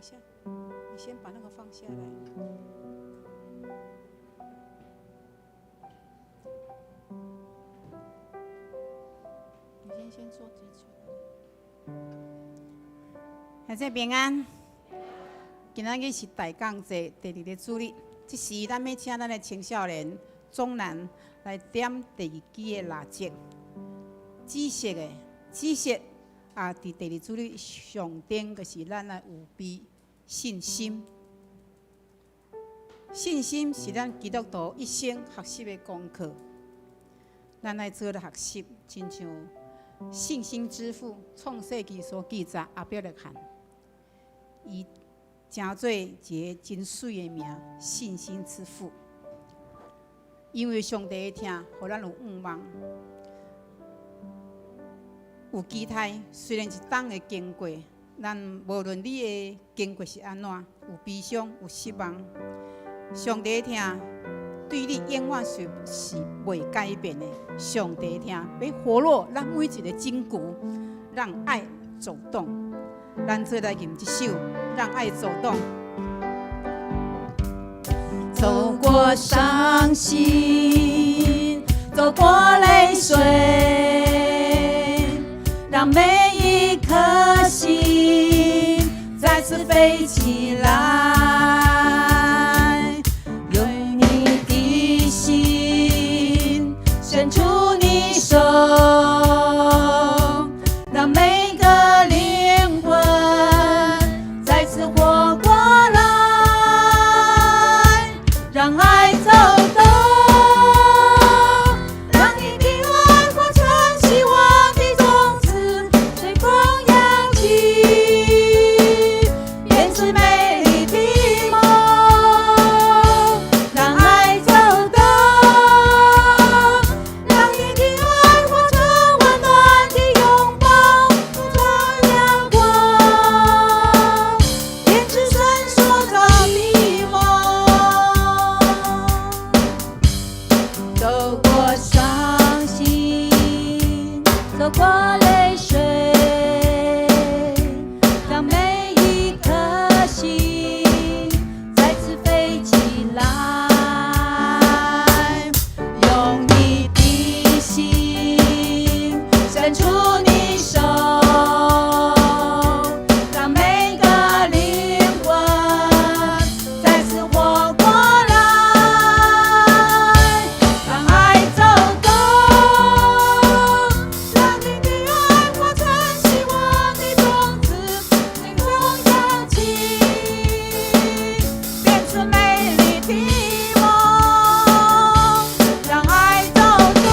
一下，你先把那個放下來。你先做基礎。兄弟平安。今仔日是大講節第二个主日，這時咱欲請咱的青少年中南來點第二支的蠟燭，紫色的，紫色啊！佇第二主日象徵就是咱來預備信心。信心是咱基督徒一生學習的功課。咱愛做來學習，親像信心之父創世記所記載亞伯拉罕，伊成做一个真媠的名，信心之父。因為上帝的疼，予咱有盼望，有期待。雖然一冬會經過，咱無論你的經過是按怎，有悲傷，有失望，上帝的疼對你永遠是袂改變的。上帝的疼欲活絡咱每一个筋骨，讓愛走動。咱做來吟這首《讓愛走動》。走過傷心，走過淚水，讓每一顆心再次飛起來。用你的心伸出你手，讓每個靈魂再次活過來，讓愛走動，讓你的愛化成希望的種子，隨風揚起，編織美麗的夢。讓愛走動，讓你的愛化成溫暖的擁抱，暖陽光，編織閃爍的迷夢。走過傷心，走過淚水，讓每一顆心再次飛起來。用你的心伸出你手，讓每個靈魂再次活過來。讓愛走動，讓你的愛化成希望的種子，隨風揚起，編織美麗的夢。讓愛走動，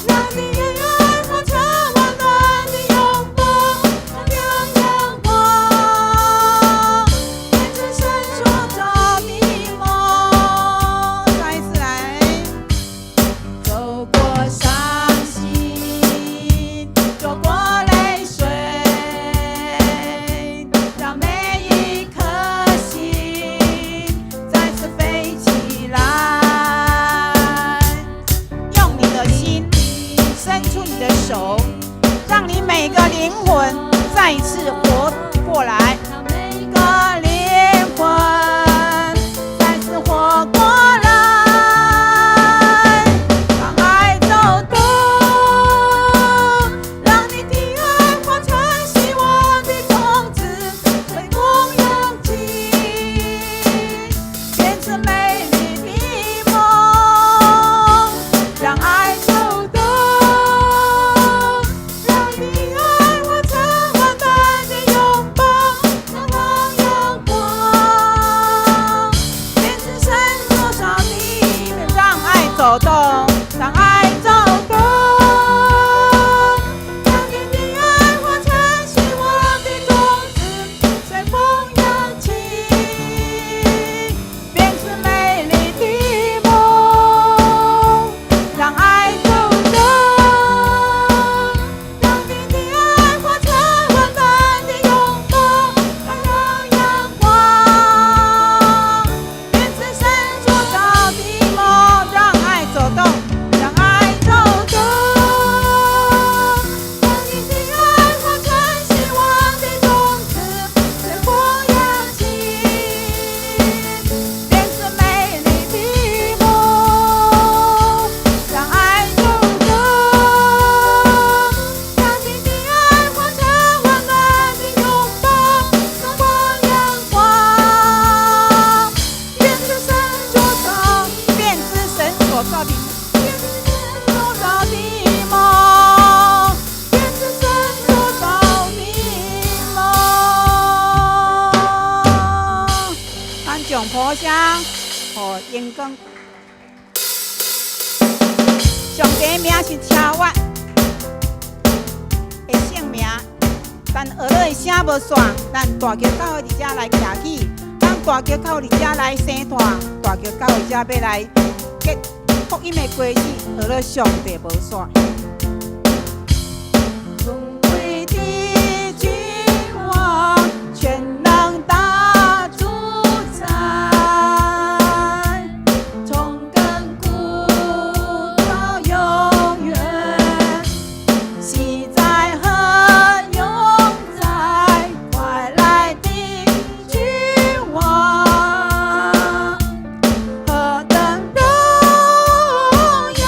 讓你的愛化成溫暖的擁抱，照亮陽光，編織閃爍的迷夢。再一次來。走過傷心，走過淚水，讓每一顆心再次飛起來。用你的心伸出你的手，讓你每個靈魂再次活過來。讓每個靈魂再次活過來，讓愛走動，讓你的愛化成希望的種子，隨風揚起，編織美麗的夢。讓愛走動，讓你愛化成溫暖的擁抱，照好聲，予榮光。上帝名是超越的聖名，但學樂的聲無散，咱大橋教會佇遮來徛起，咱大橋教會佇遮來生團，大橋教會遮欲來結福音的果子，學樂上帝無散。尊貴的君王，全能大主宰，從亙古到永遠，昔在和永在，快來的君王，何等榮耀！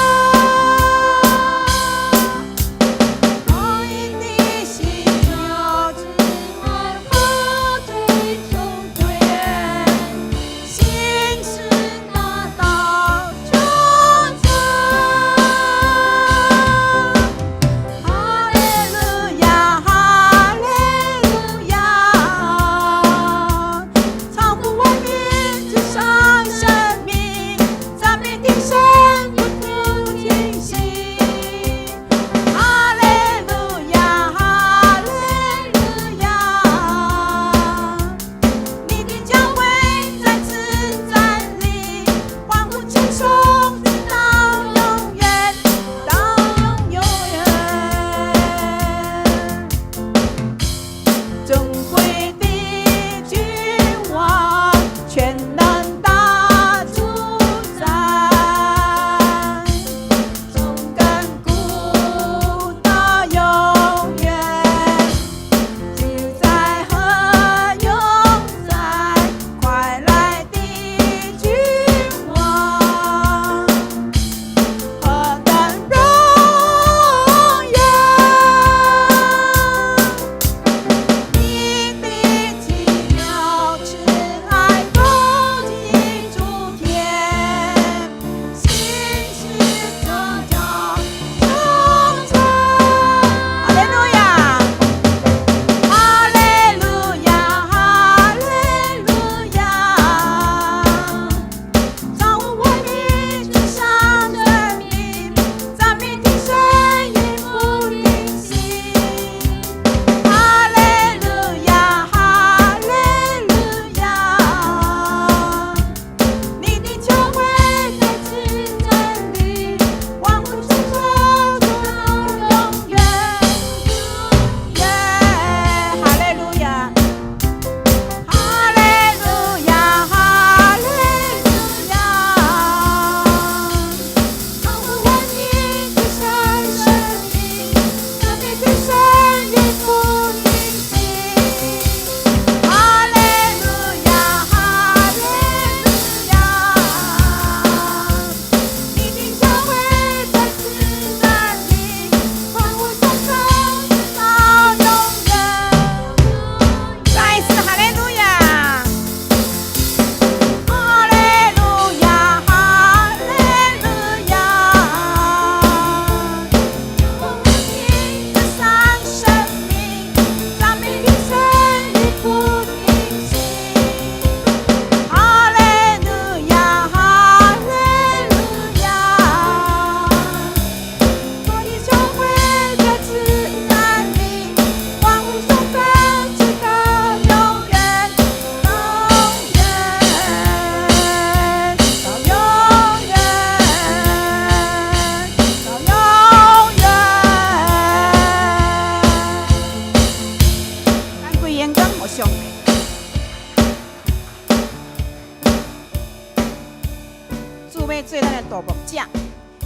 做咱的大牧者，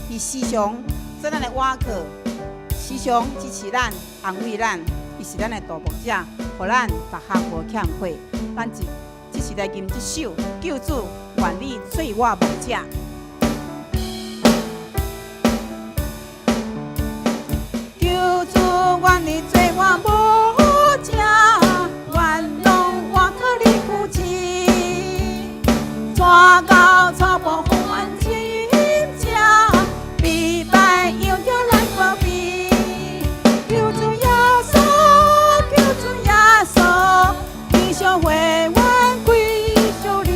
伊時常做咱的倚靠，時常支持咱、安慰咱。伊是咱的大牧者，予咱逐項無欠缺。咱這這是來吟這首《救主願你做我牧者》。救主願你做我牧者，願攏倚靠你扶持，帶到草坡環境者，必拜羊羔來保庇。救主耶穌，救主耶穌，天上會願歸屬你。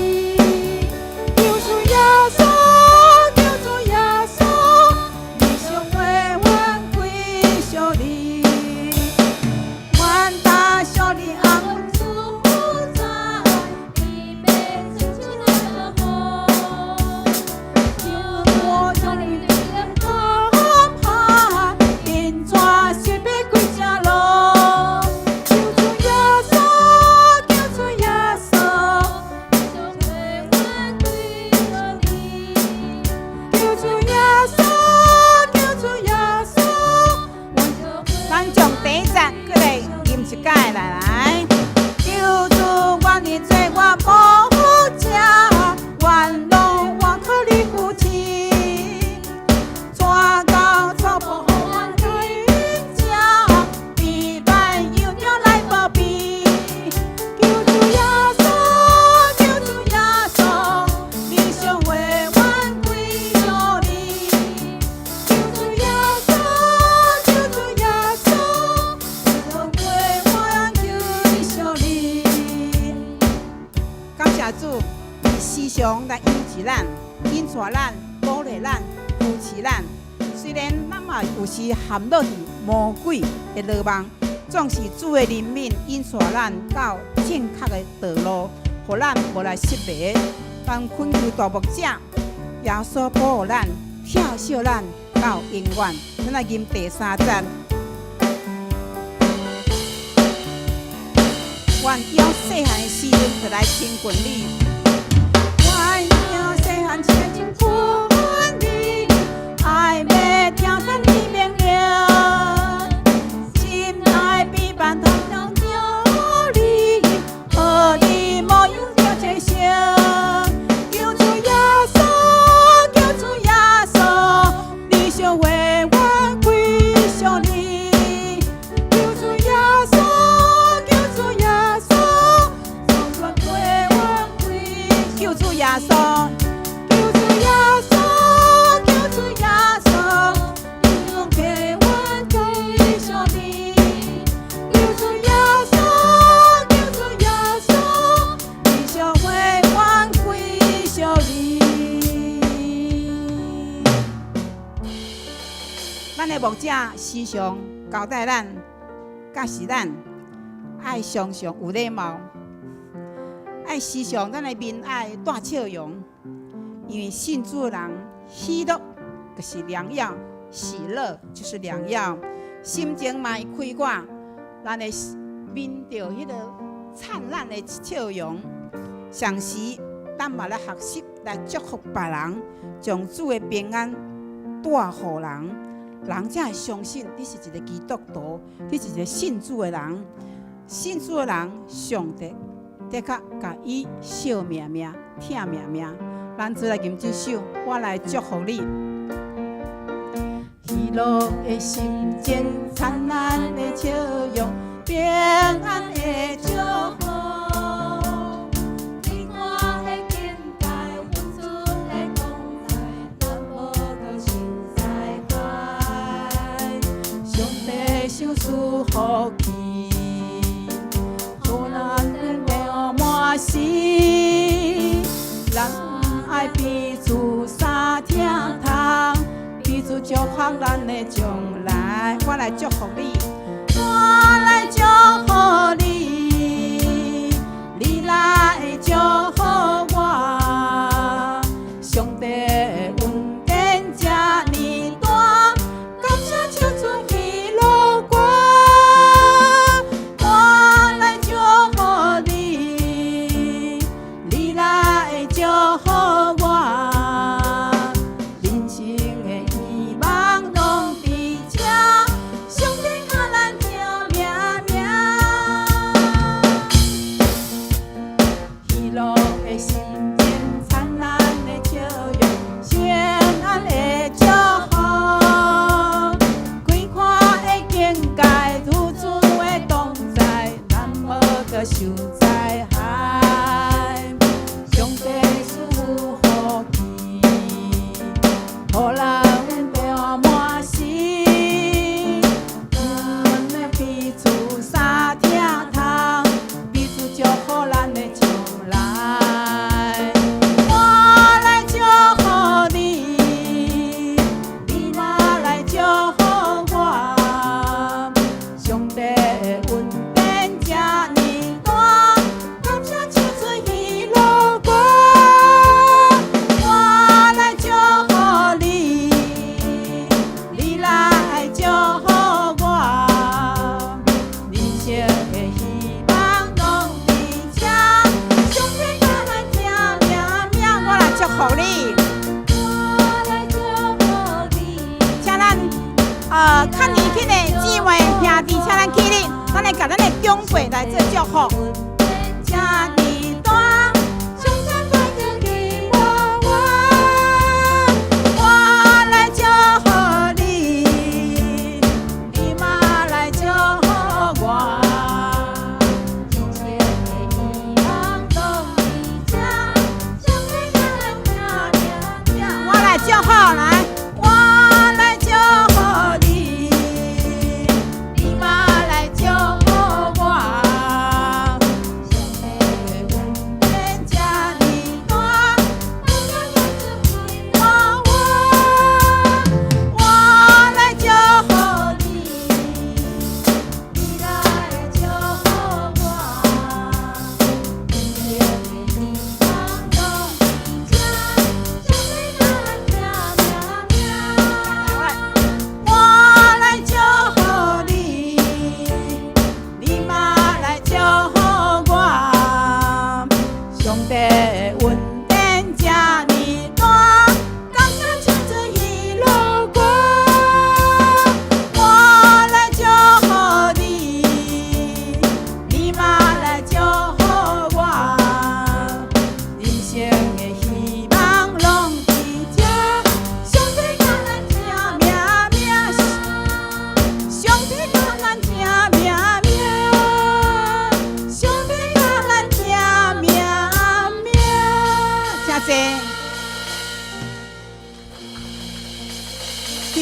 持咱、引帶咱、鼓勵咱、扶持咱。雖然咱嘛有時陷落去魔鬼的羅網，總是主的憐憫引帶咱到正確的道路，予咱無來失迷。咱懇求大牧者耶穌保護咱、疼惜咱到永遠。咱來吟第三節。願用細漢的時陣就來親近你，願用細漢時陣親近你，愛欲聽從你命令，心愛陪伴同向著你，予你模樣著前程。求主耶穌，求主耶穌，你相會我歸向你。求主耶穌，求主耶穌，從全陪我歸。求主耶穌，求主耶穌，求主耶穌，你相陪我歸向你。求主耶穌，求主耶穌，你相會我歸向你。咱的牧者時常交代咱，教示咱愛常常有禮貌，愛時常咱的面愛帶笑容，因為信主的人喜樂就是良藥，喜樂就是良藥，心情嘛會開闊，咱會面著彼個燦爛的笑容。同時，咱嘛來學習來祝福別人，將主的平安帶予人，人才會相信你是一個基督徒，你是一個信主的人。信主的人，上帝的確共伊惜命命、疼命命。咱做來吟這首，我來祝福你。喜樂的心情，燦爛的笑容，平安的祝福。開闊的境界，有主的同在，咱無閣受災害。上帝賞賜福氣，予咱了滿時，咱愛彼此相疼痛，彼此祝福咱的將來。我來祝福你，我來祝福你，你來祝福我。上帝恩典這呢大，感謝唱出喜樂歌。我來祝福你，你來祝福我。人生的希望攏佇這，上帝予咱疼命命。喜樂的心情，燦爛的笑容，平安的祝福。開闊的境界，有主的同在，咱無閣受災害。上帝賜福氣，予咱得滿時，咱的彼此相疼痛，彼此祝福咱的將來。我來祝福你，你嘛來祝福我。上帝恩典這呢大，感謝唱出喜樂歌。我來祝福你，你來祝福我。人生的希望攏佇這，上帝予咱疼命命。我來祝福你。我來祝福你。請咱較年輕的姊妹兄弟，請咱起立，咱來共咱的長輩來做祝福。這呢大，上帝帶着喜樂我，我來祝福你，你嘛來祝福我。人生的希望攏佇這，上帝予咱疼命命。我來祝福來，我來祝福你，你嘛來祝福我。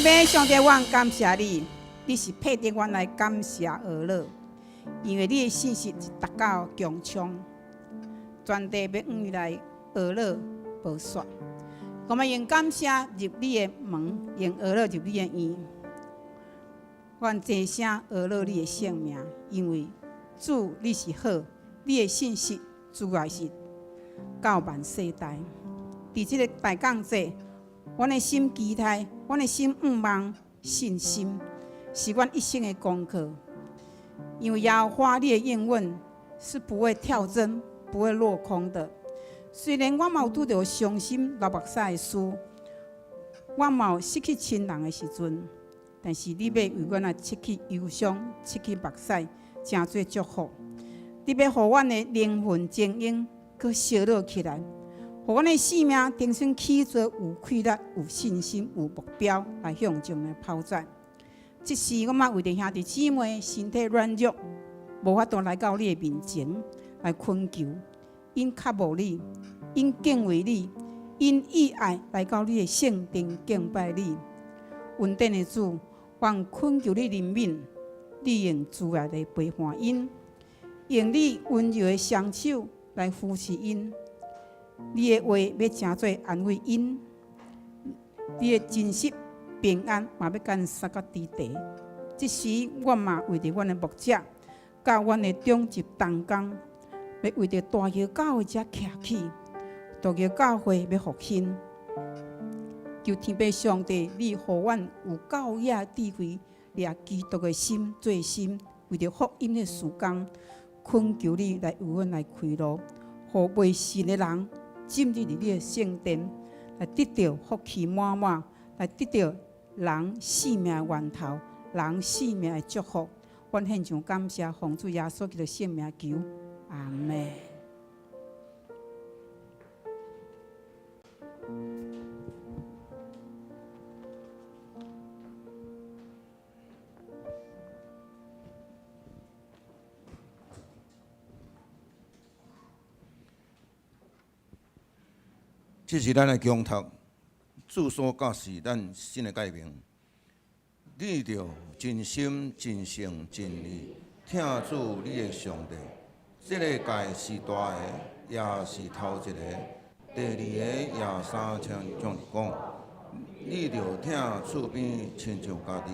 天父上帝，我感謝你，你是配得阮來感謝呵咾，因為你的信實是達到穹蒼，全地欲向你來呵咾無煞。我們用感謝入你的門，用呵咾入你的院。阮齊聲呵咾你的聖名，因為主你是好，你的信實主愛是到萬世代。佇這个大降節，阮的心期待，阮的心向望，信心是阮一生的功課。因為耶和華你的應允是不會跳針、不會落空的。雖然我嘛有拄著傷心流目屎的事，我嘛有失去親人的時陣，但是你欲為阮來拭去憂傷、拭去目屎，成做祝福。你欲予阮的靈魂精英閣燒熱起來，予阮的生命重新起做有氣力、有信心、有目標來向前來跑走。這時，我嘛為著兄弟姊妹身體軟弱，無法度來到你的面前來懇求，𪜶渴慕你，𪜶敬畏你，𪜶意愛來到你的聖殿敬拜你。恩典的主，我懇求你憐憫，你用慈愛來陪伴𪜶，用你溫柔的雙手來扶持𪜶。你的話欲成做安慰𪜶，你的真實平安嘛欲共𪜶捒到佇地。這時，我嘛為著阮的牧者，佮阮的長執同工，欲為著大橋教會遮徛起，大橋教會欲復興。求天父上帝，你予阮有夠額智慧，掠基督的心做心，為著福音的事工，懇求你來為阮來開路，予未信的人進入你的聖殿，來得著福氣滿滿，來得著人生命的源頭，人生命的祝福。阮獻上感謝，奉主耶穌基督聖名求，阿們。這是咱的共讀，主所教示咱新的誡命。你著盡心、盡性、盡意疼主你的上帝。這个誡是大的，也是頭一个。第二个也相親像是講，你著疼厝邊親像家己。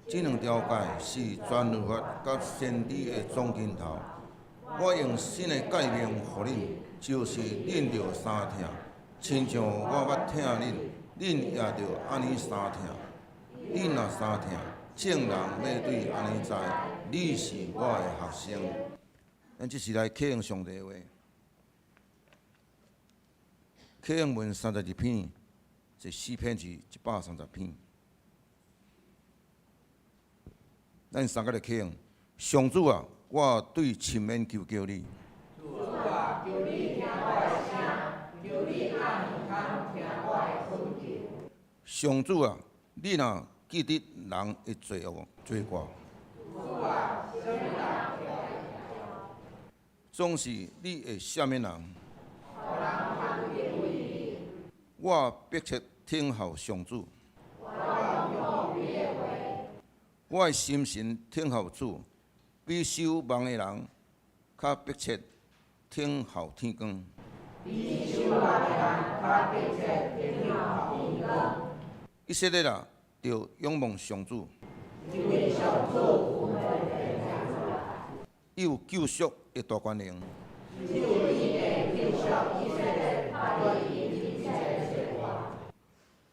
這兩條誡是全律法佮先知的總根頭。我用新的誡命予恁，就是恁著相疼。親像我捌疼恁，恁也著按呢相疼。恁若相疼，眾人欲對按呢知，你是我的學生。咱這時來啟用上帝的話，啟用文32篇，這詩篇是130篇。咱三個來啟用，上主啊，我對深淵求叫你。主啊，求你聽我的聲，求你按耳孔聽我的懇求。上主啊，你若記得人的罪惡罪過，主啊，啥物人會總是你會赦免人。予人通敬畏你。我迫切等候上主。我仰望你的話。我的心神等候主，比守望的人較迫切等候天光。比守望的人較迫切等候天光。以色列啊，著仰望上主。因為上主有伊有救贖的大權能。只有伊會救贖以色列脫離一切罪惡。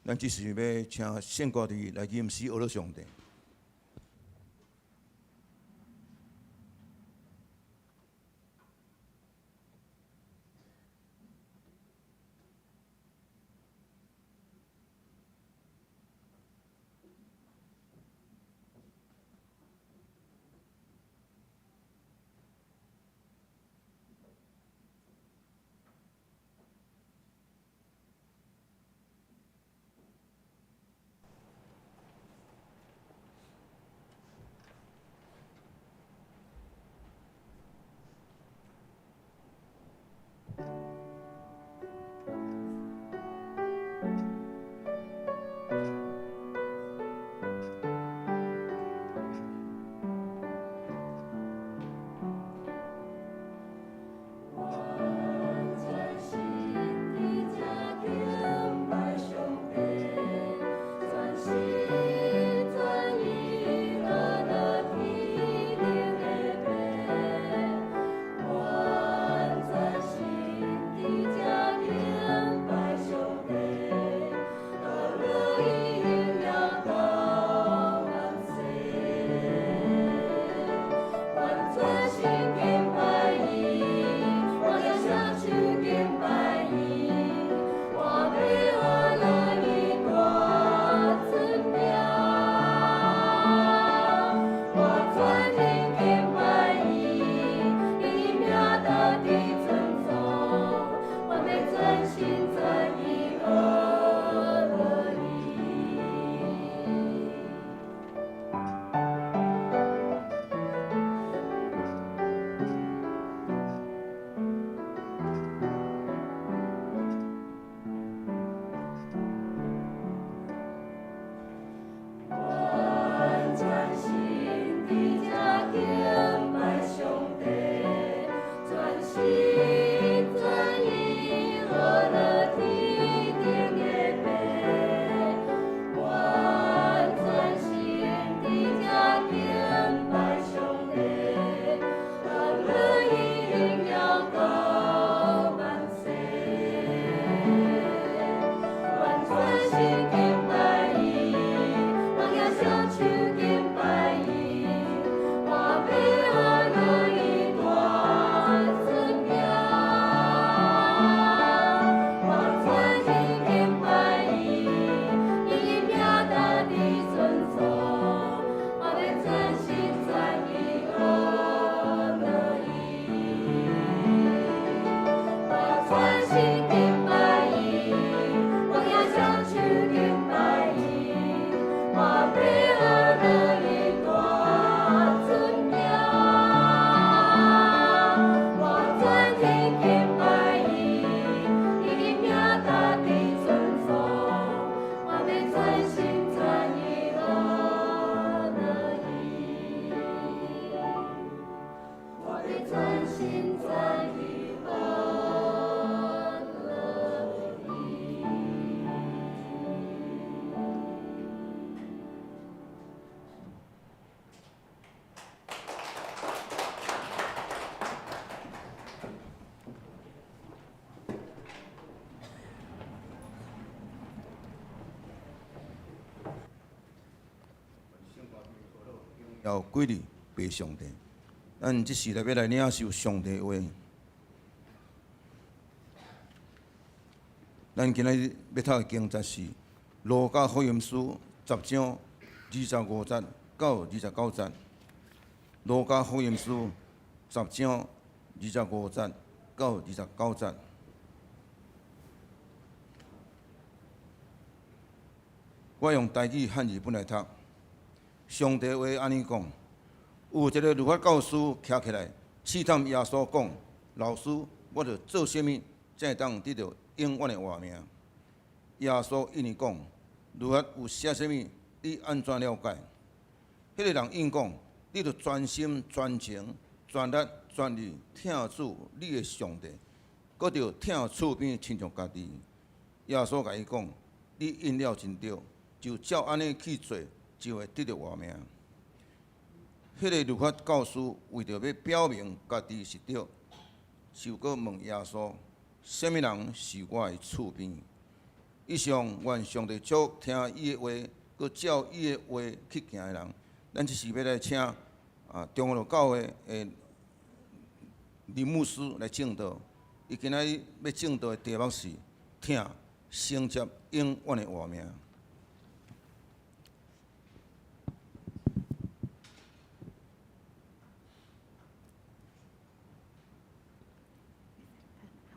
咱這時欲請聖歌隊來吟詩呵咾上帝。耀歸予父上帝。咱這時來欲來領受上帝話。咱今仔日欲讀的經節是《路加福音書》十章二十五節到二十九節。《路加福音書》十章二十五節到二十九節。我用台語漢字本來讀。上帝話按呢講：有一个律法教師徛起來試探耶穌講：老師，我著做啥物才會當得著永遠的活命？耶穌應伊講：律法有寫啥物？你按怎了解？彼个人應講：你著全心、全情、全力、全意疼主你的上帝，閣著疼厝邊親像家己。耶穌共伊講：你應了真對，就照按呢去做，就會得著活命。彼个律法教師為著欲表明家己是對，就閣問耶穌：啥物人是我的厝邊？以上願上帝祝福聽伊的話，閣照伊的話去行的人。咱這時欲來請中和路教會的林牧師來證道。伊今仔日欲證道的題目是：疼承接永遠的活命。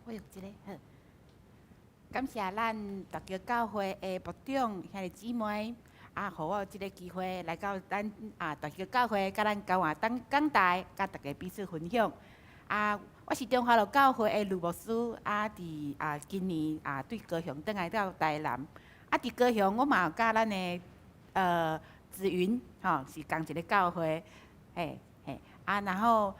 我用這个好，感謝咱大橋教會的牧長兄弟姊妹啊，予我有這个機會來到咱大橋教會，佮咱交換當講台，佮大家彼此分享。我是中華路教會的呂牧師，佇今年對高雄轉來到台南。佇高雄我嘛有佮咱的子雲吼是仝一个教會，嘿嘿然後。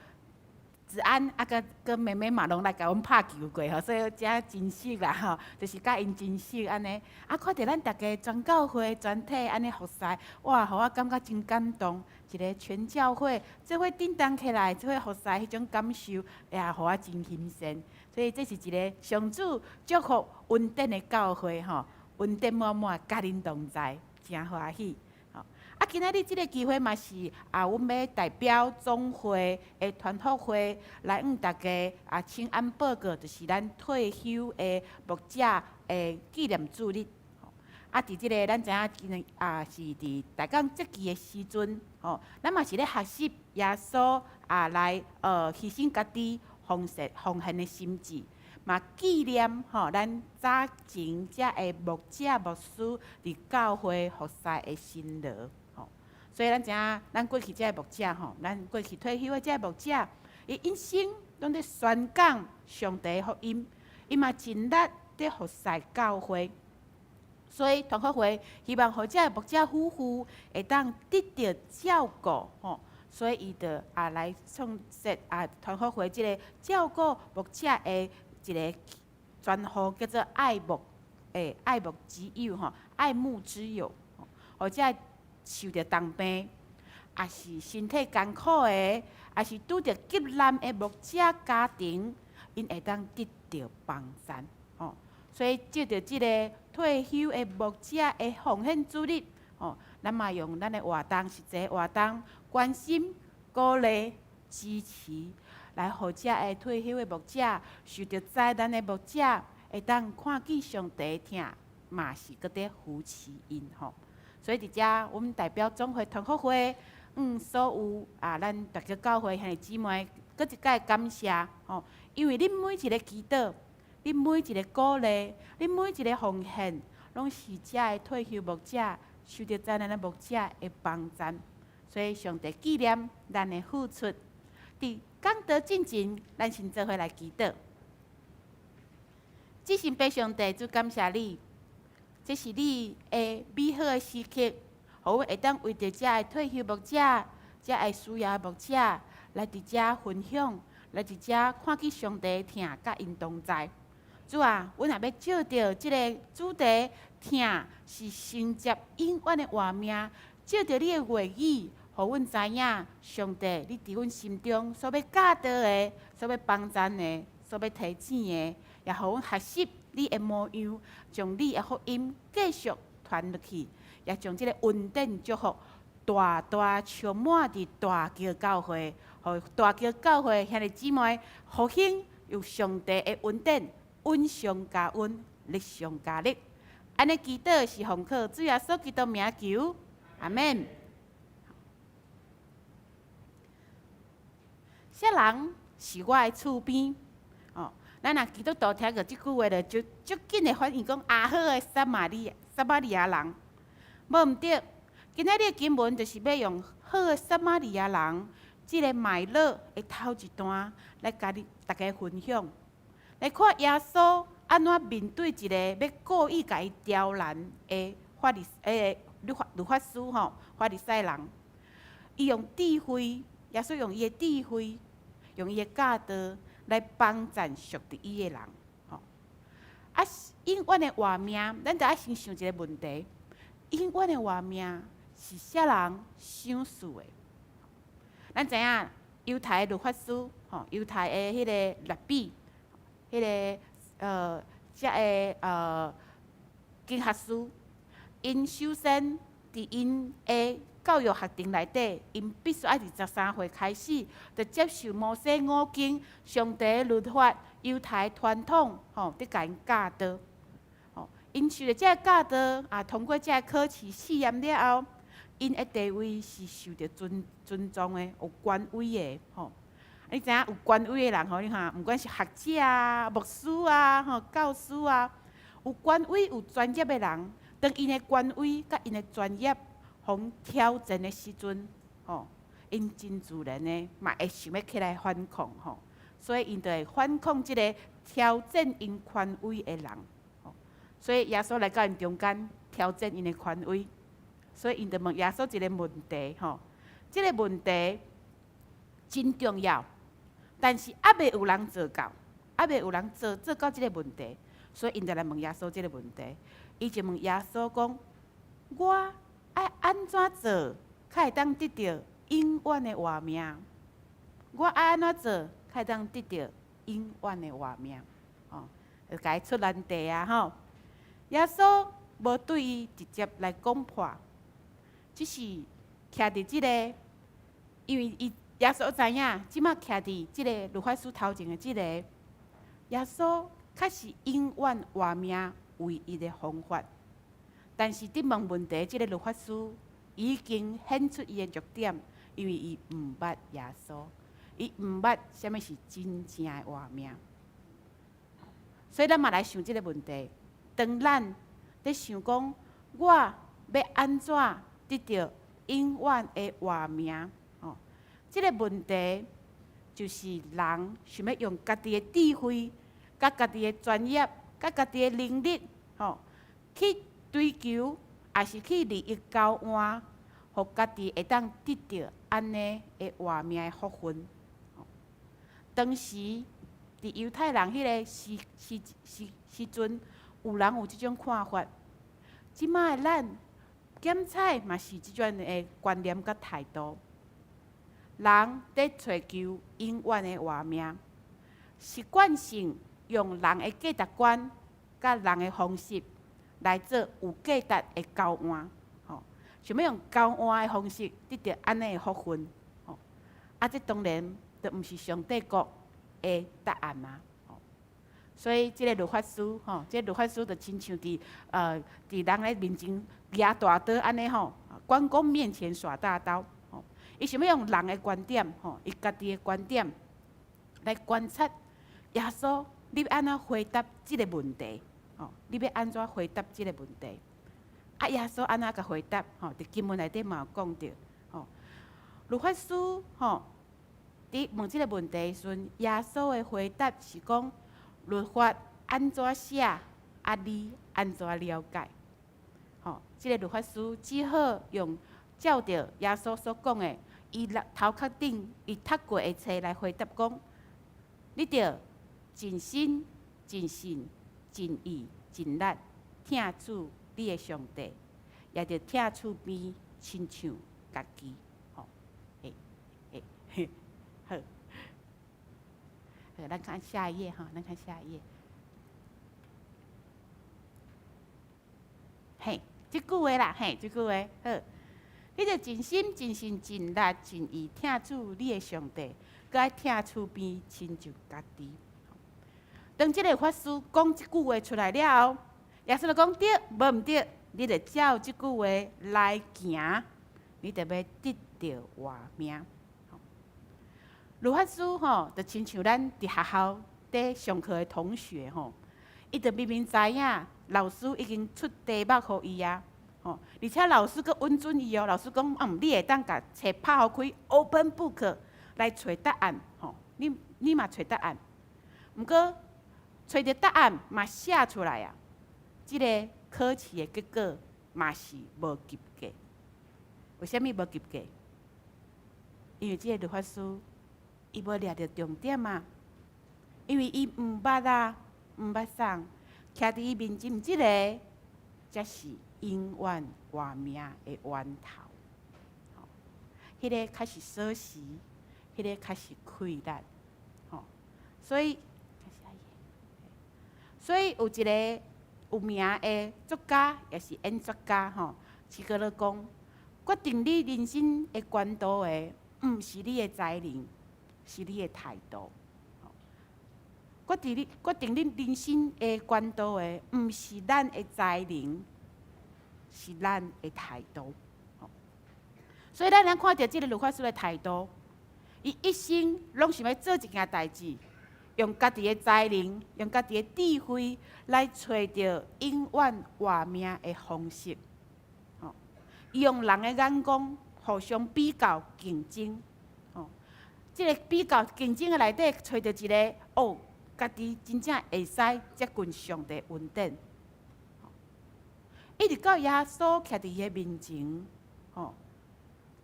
子安閣閣妹妹嘛攏來共阮拍球過吼，所以遮真熟啦吼，就是佮𪜶真熟按呢。看著咱逐家全教會全體按呢服侍，哇，予我感覺真感動。一个全教會做伙振動起來，做伙服侍彼種感受，也予我真欣羨。所以這是一个上主祝福恩典的教會吼，恩典滿滿，佮恁同在，真歡喜。今仔日這个機會嘛是阮欲代表總會的團福會來向大家請安報告，就是咱退休的牧者的紀念主日。佇這个咱知影今日是佇大港節期的時陣，吼，咱嘛是咧學習耶穌來犧牲家己奉獻奉獻的心志，嘛紀念吼咱早前遮的牧者牧師佇教會服侍的辛勞。所以咱知影，咱過去這个牧者吼，咱過去退休的這个牧者，伊一生攏佇宣講上帝福音，伊嘛盡力佇服侍教會。所以團福會希望予這个牧者夫婦會當得著照顧吼，所以伊就來創設團福會這个照顧牧者的一个專號，叫做愛牧的愛牧之友吼，愛牧之友，予這个受著重病，抑是身體艱苦的，抑是拄著急難的牧者家庭，𪜶會當得著幫贊吼。所以藉著這个退休的牧者的奉獻主日，吼，咱嘛用咱的活動，實際活動，關心、鼓勵、支持，來予遮个退休的牧者，受著災難的牧者，會當看見上帝疼，嘛是閣佇扶持𪜶吼。所以佇遮，阮代表總會團福會，所有咱大家教會兄弟姊妹，閣一擺感謝吼，因為恁每一个祈禱，恁每一个鼓勵，恁每一个奉獻，攏是遮个退休牧者、受著災難的牧者的幫贊。所以上帝紀念咱的付出。佇講道進前，咱先做伙來祈禱。至聖父上帝，主感謝你。這是你的美好的時刻，予阮會當為著遮个退休牧者、遮个需要的牧者來佇遮分享，來佇遮看見上帝疼，佮𪜶同在。主啊，阮若欲藉著這个主題，疼是承接永遠的活命，藉著你的話語，予阮知影上帝你佇阮心中所欲教導的、所欲幫贊的、所欲提醒的，也予阮學習你的模樣，將你的福音繼續傳落去，也將這个恩典祝福大大充滿佇大橋教會，予大橋教會兄弟姊妹復興，有上帝的恩典，恩上加恩，力上加力。按呢祈禱是奉靠主耶穌基督名求，阿們。啥人是我的厝邊？哦，咱若基督徒聽著這句話，就足緊會反應講啊，好的撒瑪利亞，撒瑪利亞人，無毋對。今仔日的經文就是欲用好的撒瑪利亞人這个脈絡的頭一段來共你逐家分享，來看耶穌按怎面對一个欲故意共伊刁難的法利律法律法師吼，法利賽人，伊用智慧，耶穌用伊的智慧，用伊的教導來幫贊屬佇伊的人，吼。啊，永遠的活命，咱著愛先想一个問題：永遠的活命是啥人賞賜的？咱知影猶太的律法師，吼，猶太的彼个拉比，彼个遮个經學師，𪜶首先佇𪜶的教育學程內底，𪜶必須愛佇13歲開始，就接受摩西五經、上帝的律法、猶太傳統，吼，佇共𪜶教導。吼，𪜶受著這个教導，啊，通過這个考試試驗了後，𪜶的地位是受著尊尊重的，有權威的，吼。你知影有權威的人吼，你看，毋管是學者啊、牧師啊、吼、教師啊，有權威、有專業的人，當𪜶的權威佮𪜶的專業予挑戰的時陣，吼，𪜶真自然的嘛會想欲起來反抗，吼，所以𪜶就會反抗這个挑戰𪜶權威的人，吼，所以耶穌來到𪜶中間挑戰𪜶的權威，所以𪜶就問耶穌一个問題，吼，這个問題真重要，但是猶未有人做到，猶未有人做做到這个問題，所以𪜶就來問耶穌這个問題。伊就問耶穌講：我愛按怎做，才會當得著永遠的活命？我愛按怎做，才會當得著永遠的活命？吼，就共伊出難題啊！吼，耶穌無對伊直接來講破，只是徛佇這个，因為伊耶穌知影，這馬徛佇這个律法師頭前的這個耶穌，確是永遠活命唯一的方法。但是佇問問題，這个律法師已經顯出伊的弱點，因為伊毋捌耶穌，伊毋捌啥物是真正的活命。所以咱嘛來想這个問題：當咱佇想講，我欲按怎得著永遠的活命？吼，這个問題就是人想欲用家己的智慧、佮家己的專業、佮家己的能力，吼，去追求，抑是去利益交換，予家己會當得著按呢的活命的福分。當時佇猶太人彼个時時時時陣，有人有這種看法。這馬的咱檢採嘛是這種的觀念佮態度。人佇揣求永遠的活命，習慣性用人的價值觀佮人的方式來做有價值的交換，吼，想欲用交換的方式得著按呢的福分，吼，啊，這當然就毋是上帝國的答案啊，吼，所以這个律法師，吼，這个律法師就親像佇人的面前舉大刀按呢吼，關公面前耍大刀，吼，伊想欲用人的觀點，吼，伊家己的觀點來觀察耶穌，你欲按怎回答這个問題？吼，你欲按怎回答這个問題？啊，耶穌按怎共回答？吼，佇經文內底嘛有講著，吼，律法師吼，佇問這个問題的時陣，耶穌的回答是講律法按怎寫，啊，你按怎了解？吼，這个律法師只好用照著耶穌所講的，伊頭殼頂伊讀過的冊來回答講：你著盡心、盡性、盡意、盡力疼主你的上帝，也著疼厝邊親像家己。吼，欸欸，好，好，咱看下一頁哈，咱看下一頁。嘿，這句話啦，嘿，這句話好。你著盡心、盡性、盡力、盡意疼主你的上帝，閣愛疼厝邊親像家己。當這个法師講這句話出來了後，耶穌就講對，無毋對，你著照這句話來行，你就欲得著活命。律法師吼，就親像咱佇學校佇上課的同學吼，伊就明明知影老師已經出題目予伊啊，吼，而且老師閣允准伊哦，老師講，你會當共冊拍予開，open book 來揣答案，吼，你嘛揣答案。毋過揣著答案嘛寫出來啊，這个考試的結果嘛是無及格。為啥物無及格？因為這个律法師伊無掠著重點啊，因為伊毋捌啊，毋捌送，徛佇伊面前這个，才是永遠活命的源頭。彼个較是鎖匙，彼个較是氣力。吼，所以有一个有名的作家，也是演說家，吼，齊格勒講，決定你人生的懸度的，毋是你的才能，是你的態度。決定你人生的懸度的，毋是咱的才能，是咱的態度。所以咱通看著這个律法師的態度，伊一生攏想欲做一件代誌，用家己的才能，用家己的智慧來揣著永遠活命的方式。伊用人的眼光互相比較競爭。這个比較競爭的內底，揣著一个哦，家己真正會使接近上帝恩典。一直到耶穌徛佇伊的面前，吼，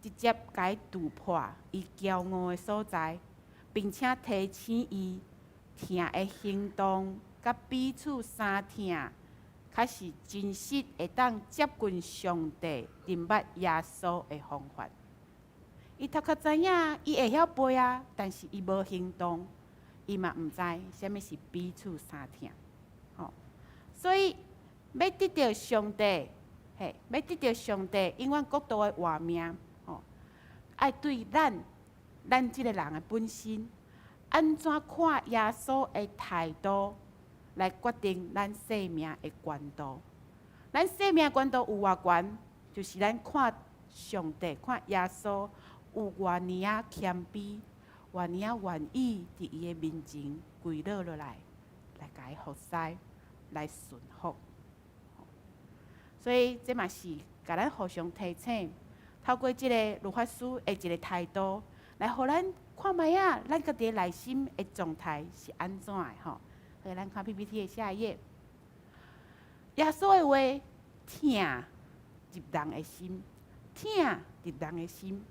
直接共伊戳破伊驕傲的所在，並且提醒伊疼的行動，佮彼此相疼，較是真實會當接近上帝、認捌耶穌的方法。伊頭殼知影，伊會曉背啊，但是伊無行動，伊嘛毋知啥物是彼此相疼。吼，所以欲得著上帝，嘿，欲得著上帝永遠國度的活命，吼，愛對咱這个人的本身，按怎看耶穌的態度，來決定咱生命的懸度。咱生命懸度有偌懸，就是咱看上帝、看耶穌有偌爾仔謙卑，偌爾仔願意佇伊的面前跪落落來，來共伊服侍，來順服。所以這嘛是共咱互相提醒，透過這个律法師的一个態度，來予咱看覓仔，咱家己內心的狀態是按怎的吼。好，咱看 PPT 的下一頁。耶穌的話疼入人的心，疼入人的心，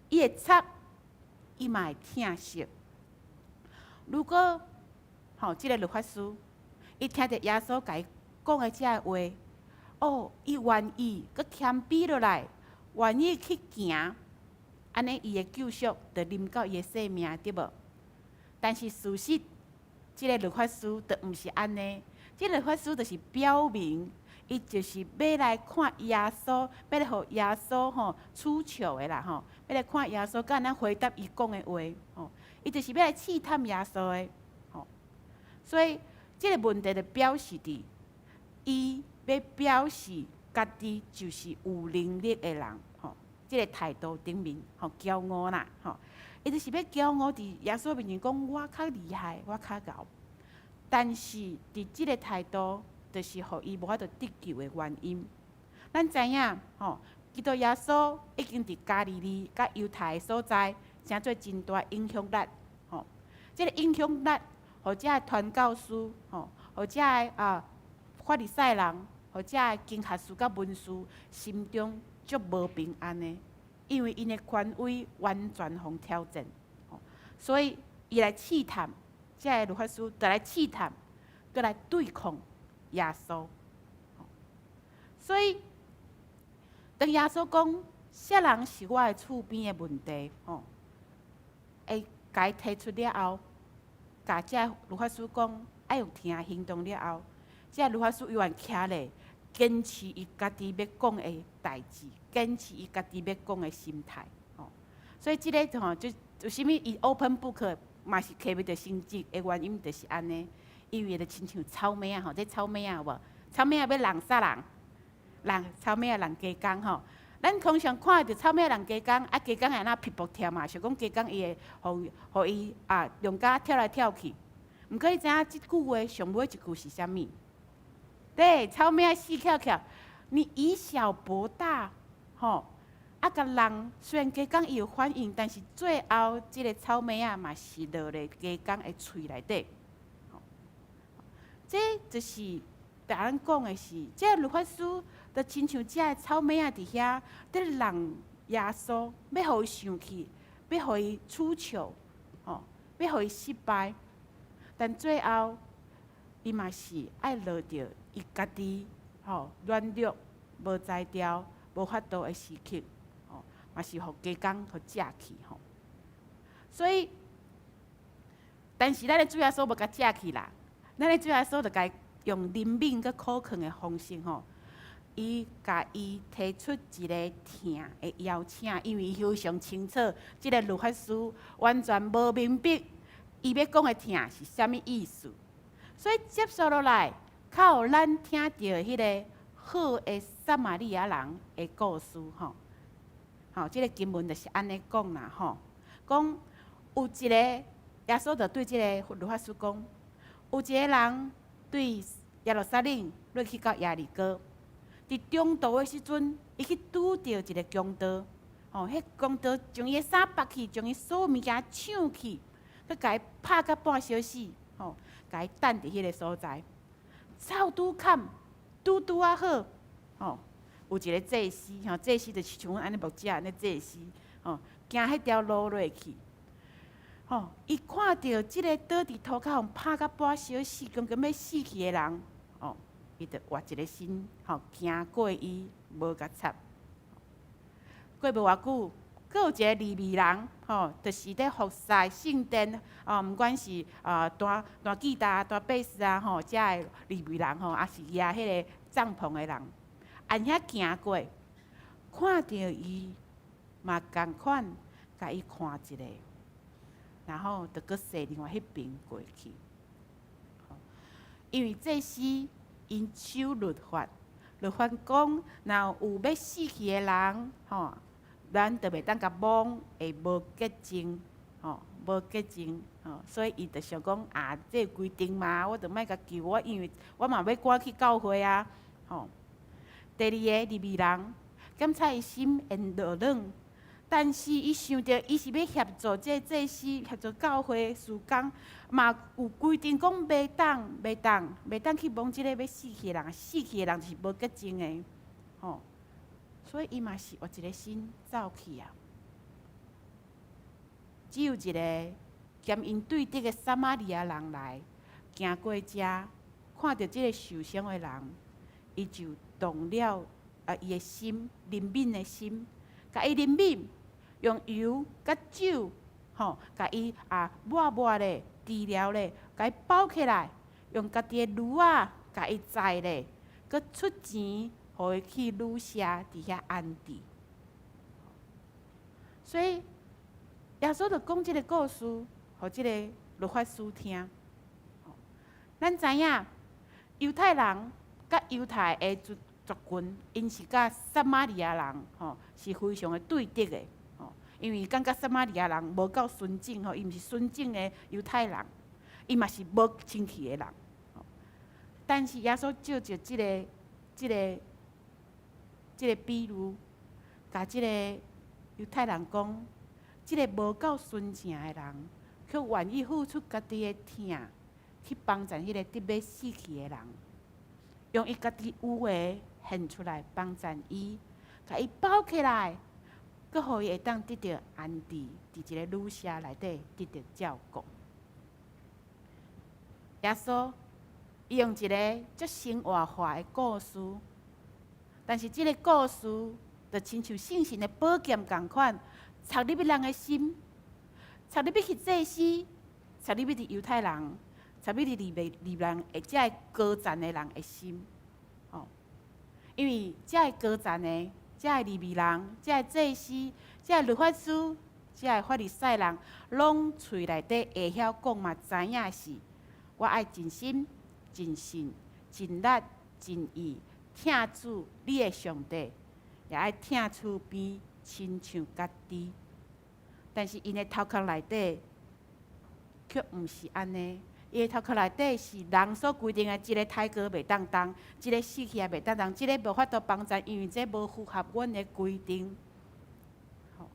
伊會插，伊嘛會疼惜。如果吼，這个律法師，伊聽著耶穌共伊講的這个話，哦，伊願意閣謙卑落來，願意去行，按呢伊的救贖就臨到伊的生命，對無？但是事實，這个律法師就毋是按呢。這个律法師就是表明，伊就是欲來看耶穌，欲來予耶穌吼出糗的啦吼，欲來看耶穌敢會當回答伊講的話吼，伊就是欲來試探耶穌的吼。所以，這个問題就表示佇伊欲表示家己就是有能力的人吼，這个態度頂面吼驕傲啦吼，伊就是欲驕傲佇耶穌面前講我較厲害，我較𠢕。但是佇這个態度，就是予伊無法度得救的原因。咱知影吼，基督耶穌已經佇加利利佮猶太的所在，成做真大影響力吼。這个影響力，予遮的傳教士吼，予遮的啊法利賽人，予遮的經學士佮文士心中足無平安的，因為𪜶的權威完全予挑戰，所以伊來試探。遮个律法師就來試探，閣來對抗耶穌。所以，當耶穌講啥人是我的厝邊的問題，吼，會共伊提出了後，共遮律法師講愛用疼行動了後，遮律法師猶原徛咧，堅持伊家己欲講的代誌，堅持伊家己欲講的心態，吼。所以這个吼，就為啥物伊 open book 嘛是摕袂著成績的原因，就是按呢。因為就親像草莓仔吼，這草莓仔有無？草莓仔欲弄啥人？弄草莓仔弄雞公吼。咱通常看著草莓仔弄雞公，啊雞公會按怎皮薄跳嘛？想講雞公伊會予予伊啊用甲跳來跳去。毋過你知影這句話上尾一句是啥物？對，草莓仔死翹翹，你以小博大，吼。啊，共人雖然雞公伊有反應，但是最後這个草莓仔嘛是落咧雞公的喙內底。這就是佇咱講的是，這个律法師就親像這个草莓仔佇遐佇弄耶穌，欲予伊生氣，欲予伊出糗，吼，欲予伊失敗。但最後，伊嘛是愛落著伊家己吼軟弱、無才調、無法度的時刻，吼，嘛是予雞公予食去吼。所以，但是咱的主耶穌無共食去啦。咱的主耶穌就共伊用憐憫佮苦勸的方式吼，伊共伊提出一个疼的邀請，因為伊非常清楚，這个律法師完全無明白伊欲講的疼是啥物意思，所以接續落來，較予咱聽著彼个好的撒瑪利亞人的故事吼。吼，這个經文就是按呢講啦吼，講有一個耶穌就對這个律法師講，有一个人對耶路撒冷落去到耶利哥，佇中途的時陣，伊去拄著一个強盜，吼，彼強盜將伊的衫剝去，將伊所有物件搶去，閣共伊拍甲半小死，吼，共伊擲佇彼个所在，走拄坎，拄拄仔好，吼，有一个祭司，吼，祭司就是像阮按呢牧者按呢祭司，吼，行彼條路落去。吼，伊看著這个倒佇塗跤，予拍甲半小死，強強欲死去的人，吼，伊就活一个身，吼，行過伊，無共插。過無偌久，閣有一个利未人，吼，就是咧服侍聖殿，哦，毋管是啊彈彈吉他、彈貝斯啊，吼，遮的利未人，吼，抑是舉彼个帳篷的人，按遐行過，看著伊嘛仝款，共伊看一下。然後就閣踅另外彼爿過去，因為祭司𪜶守律法，律法講，若有欲死去的人，吼，咱就袂當共摸，會無潔淨，吼，無潔淨，吼，所以伊就想講啊，這個規定嘛，我就莫共救我，因為我嘛欲趕去教會啊，吼。第二个利未人，檢查伊心會落軟。但是伊想著，伊是欲協助這祭司，協助教會事工，嘛有規定講袂當、袂當、袂當去摸這个欲死去的人，死去的人就是無潔淨的，吼。所以伊嘛是活一个心走去啊。只有一个兼𪜶對敵的撒瑪利亞人來行過遮，看著這个受傷的人，伊就動了啊伊的心，憐憫的心，共伊憐憫。用油佮酒，吼，共伊啊抹抹咧，治療咧，共伊包起來，用家己的驢仔共伊載咧，閣出錢予伊去旅社佇遐安置。所以耶穌就講這个故事，予這个律法師聽。咱知影猶太人佮猶太的族族群，𪜶是佮撒瑪利亞人吼是非常的對敵的。因為感覺撒瑪利亞人無夠純正吼，伊毋是純正的猶太人，伊嘛是無清氣的人。但是耶穌借著這个、這个、這个比喻，共這个猶太人講，這个無夠純正的人，卻願意付出家己的疼，去幫助彼个得欲死去的人，用伊家己有的獻出來幫助伊，共伊包起來。閣予伊會當得著安置，佇一个旅社內底得著照顧。耶穌伊用一个足生活化的故事，但是這个故事就親像聖神的寶劍仝款，插入去人的心，插入去祭司，插入去佇猶太人，插入去利未人，或者高層的人的心。吼，因為遮个高層的、遮个利未人、遮个祭司、遮个律法師、遮个法利賽人，攏喙內底會曉講嘛，知影是，我愛盡心、盡性、盡力、盡意疼主你的上帝，也愛疼厝邊親像家己。但是𪜶的頭殼內底卻毋是按呢，伊的頭殼內底是人所規定的，這个刣過袂當動，這个死去也袂當動，這个無法度幫贊，因為這無符合阮的規定。吼，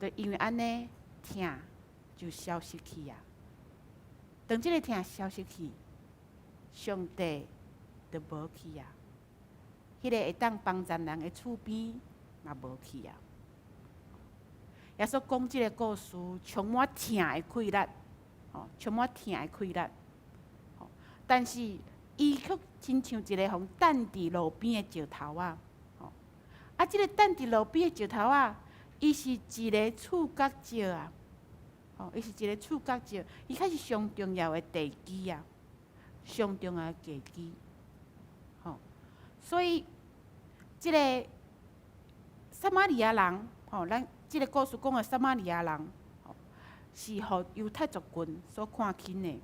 就因為按呢，疼就消失去啊。當這个疼消失去，上帝就無去啊。彼個會當幫贊人的厝邊嘛無去啊。耶穌講這個故事，充滿疼的氣力，吼，充滿疼的氣力。吼，但是伊卻親像一个予擲佇路邊的石頭仔，吼，啊，這个擲佇路邊的石頭仔，伊是一个柱角石啊，吼，伊是一个柱角石，伊較是上重要的地基啊，上重要的地基，吼，所以這个撒瑪利亞人，吼，咱這个故事講的撒瑪利亞人，吼，是予猶太族群所看輕的，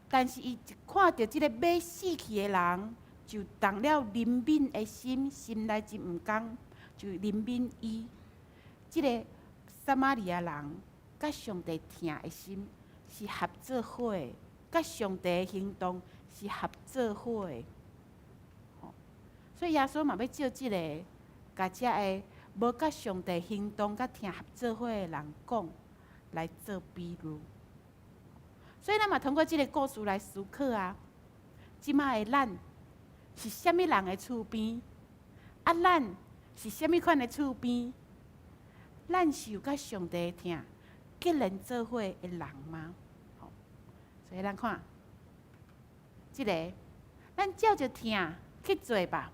但是伊一看著這个欲死去的人，就動了憐憫的心，心內真毋甘，就憐憫伊。這个撒瑪利亞人佮上帝疼的心是合做伙的，佮上帝的行動是合做伙的。吼，所以耶穌嘛欲借這个，共遮个無佮上帝行動佮疼合做伙的人講，來做比喻。所以咱嘛通過這个故事來思考啊，這擺的咱是啥物人的厝邊？啊，咱是啥物款的厝邊？咱是有佮上帝疼結連做伙的人嗎？吼，所以咱看，這个，咱照著疼去做吧，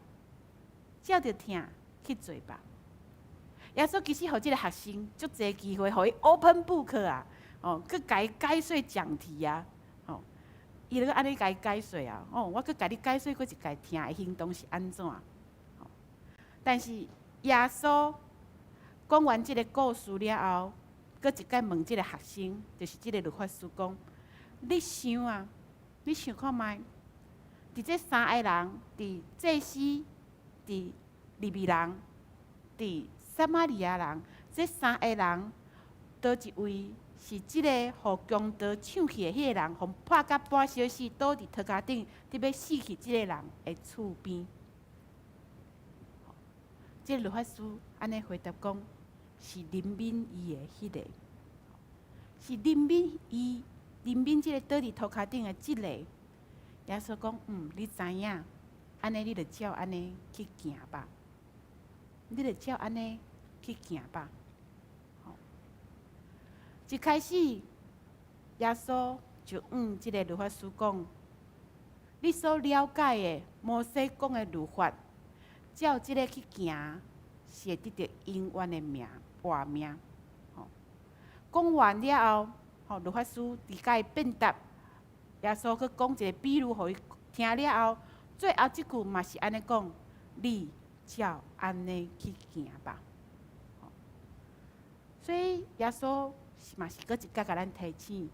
照著疼去做吧。耶穌其實予這个學生足濟機會，予伊 open book 啊，哦，閣共伊解說講題啊，吼，伊就閣按呢共伊解說啊，哦，我閣共你解說閣一擺疼的行動是按怎？吼，但是耶穌講完這个故事了後，閣一擺問這个學生，就是這个律法師講：你想啊，你想看覓？佇這三个人，佇祭司、佇利未人、佇撒瑪利亞人，這三个人，佗一位是這个予強盜搶去的彼个人，予拍甲半小死，倒佇塗跤頂，佇欲死去這个人的厝邊。這个律法師按呢回答講：是憐憫伊的彼个，是憐憫伊，憐憫這個倒佇塗跤頂的這个。耶穌講：嗯，你知影，按呢你就照按呢去行吧，你就照按呢去行吧。吼，一開始，耶穌就向這个律法師講：你所了解的摩西講的律法，照這个去行，是會得著永遠的命活命。吼，講完了後，吼，律法師佇共伊辯答，耶穌閣講一個比喻予伊聽了後，最後這句嘛是按呢講：你照按呢去行吧。所以耶穌嘛是閣一擺共咱提醒，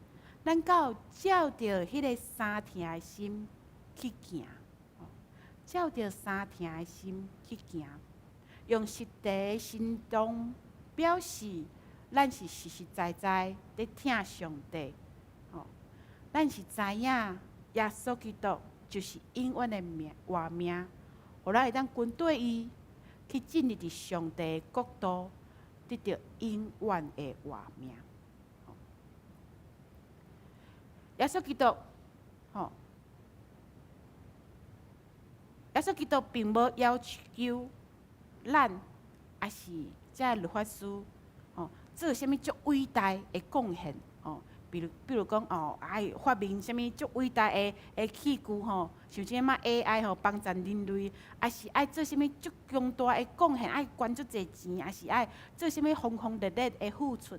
咱敢有照著彼个相疼的心去行，照著相疼的心去行，用實際的行動表示咱是實實在在佇疼上帝。吼，咱是知影耶穌基督就是永遠的命活命，予咱會當跟綴伊去進入佇上帝的國度，得著永遠的活命。耶穌基督，吼，耶穌基督並無要求咱，抑是遮律法師，吼，做啥物足偉大的貢獻，吼，比如講哦，愛發明啥物足偉大的器具吼，像這馬 AI 吼幫助人類，抑是愛做啥物足強大的貢獻，愛捐足濟錢，抑是愛做啥物轟轟烈烈的付出。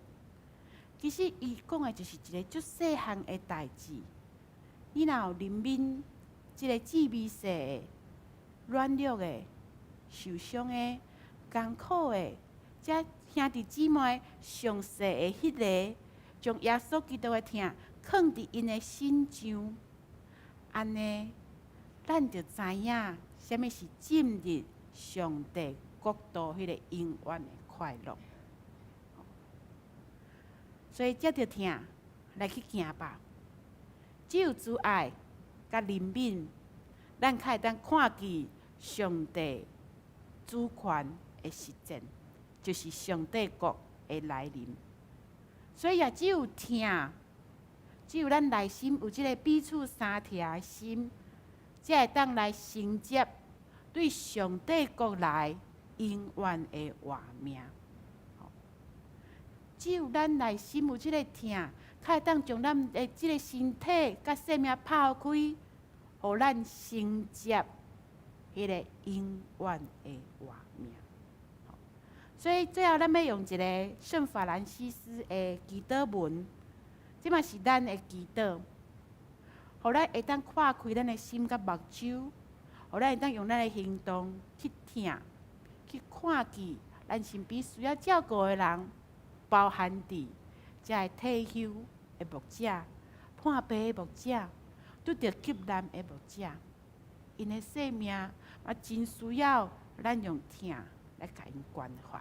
其實伊講的就是一個足細漢的代誌。你若有憐憫這个姊妹細的，軟弱的、受傷的、艱苦的，這兄弟姊妹上細的彼个，將耶穌基督的疼囥佇𪜶的身上，按呢，咱就知影啥物是進入上帝國度彼個永遠的快樂。所以，藉著疼來去行吧。只有慈愛佮憐憫，咱較會當看見上帝主權的實踐，就是上帝國的來臨。所以也只有疼，只有咱內心有這个彼此相疼的心，才會當來承接對上帝國來永遠的活命。只有咱內心有這个疼，較會當將咱的這个身體佮生命拋開，予咱承接彼个永遠的活命。所以最後，咱欲用一个聖法蘭西斯的祈禱文，這嘛是咱的祈禱，予咱會當看開咱的心佮目睭，予咱會當用咱的行動去疼、去看見咱身邊需要照顧的人，包含佇遮个退休的牧者、破病的牧者、拄著急難的牧者，𪜶的生命嘛真需要咱用疼來共𪜶關懷。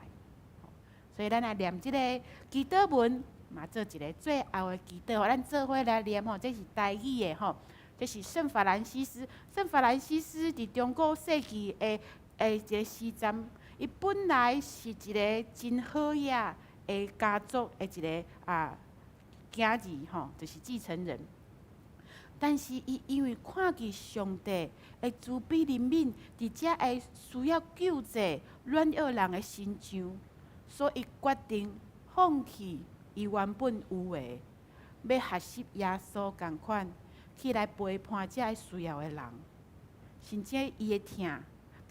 所以咱來念這个祈禱文，嘛做一个最後的祈禱，咱做伙來念吼，這是台語的吼，這是聖法蘭西斯。聖法蘭西斯佇中古世紀的一个時陣，伊本來是一个真好額的家族的一个囝兒吼，就是繼承人。但是伊因為看見上帝的慈悲憐憫，佇遮个需要救濟軟弱人的身上，所以伊決定放棄伊原本有的，欲學習耶穌仝款，去來陪伴遮个需要的人。甚至伊的疼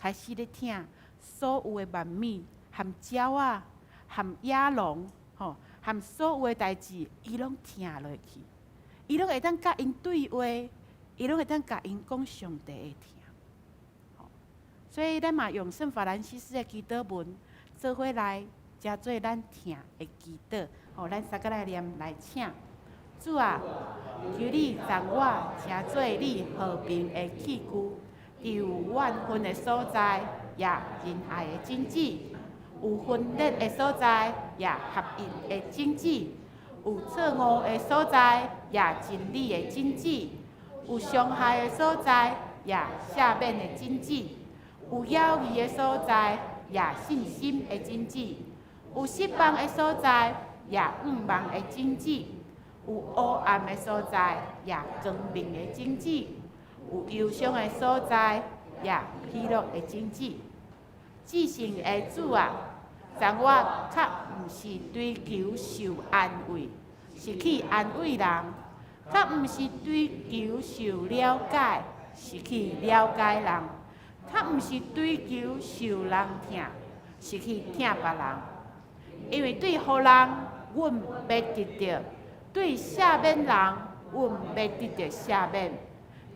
開始咧疼所有的萬物，含鳥仔、含野狼，吼，含所有的代誌，伊攏疼落去。伊攏會當佮𪜶對話，伊攏會當共𪜶講上帝的疼。所以咱嘛用聖法蘭西斯的祈禱文做伙來，成做咱疼的祈禱。吼，咱三个來念來請。主啊，求你贈我成做你和平的器具，佇有怨恨的所在，掖仁愛的種子；有分裂的所在，掖合一的種子；有錯誤的所在，掖真理的種子；有傷害的所在，掖赦免的種子；有猶疑的所在，掖信心的種子；有失望的所在，掖向望的種子；有黑暗的所在，掖光明的種子；有憂傷的所在，掖喜樂的種子。至聖的主啊，贈我較毋是追求受安慰，是去安慰人；較毋是追求受了解，是去了解人；較毋是追求受人疼，是去疼別人。因為對予人，阮欲得著；對赦免人，阮欲得著赦免。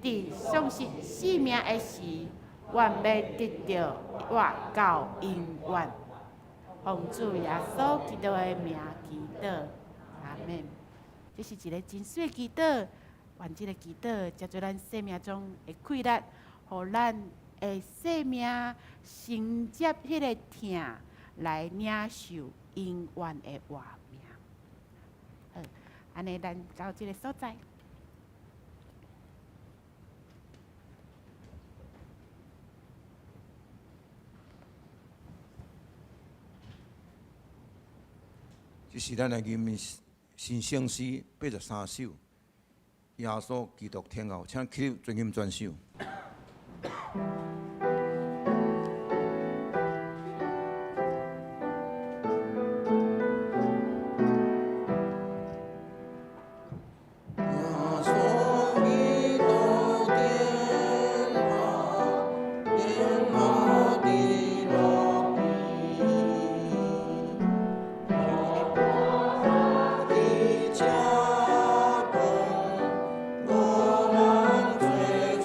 佇喪失性命的時，阮欲得著活到永遠。奉主耶穌基督的名祈禱，阿們。這是一个真媠祈禱，願這个祈禱成做咱生命中的氣力，予咱的生命承接彼个疼，來領受永遠的活命。好，按呢咱到這个所在。這是咱來吟新聖詩83首，耶穌基督天後，請起立尊吟全首。我人做主。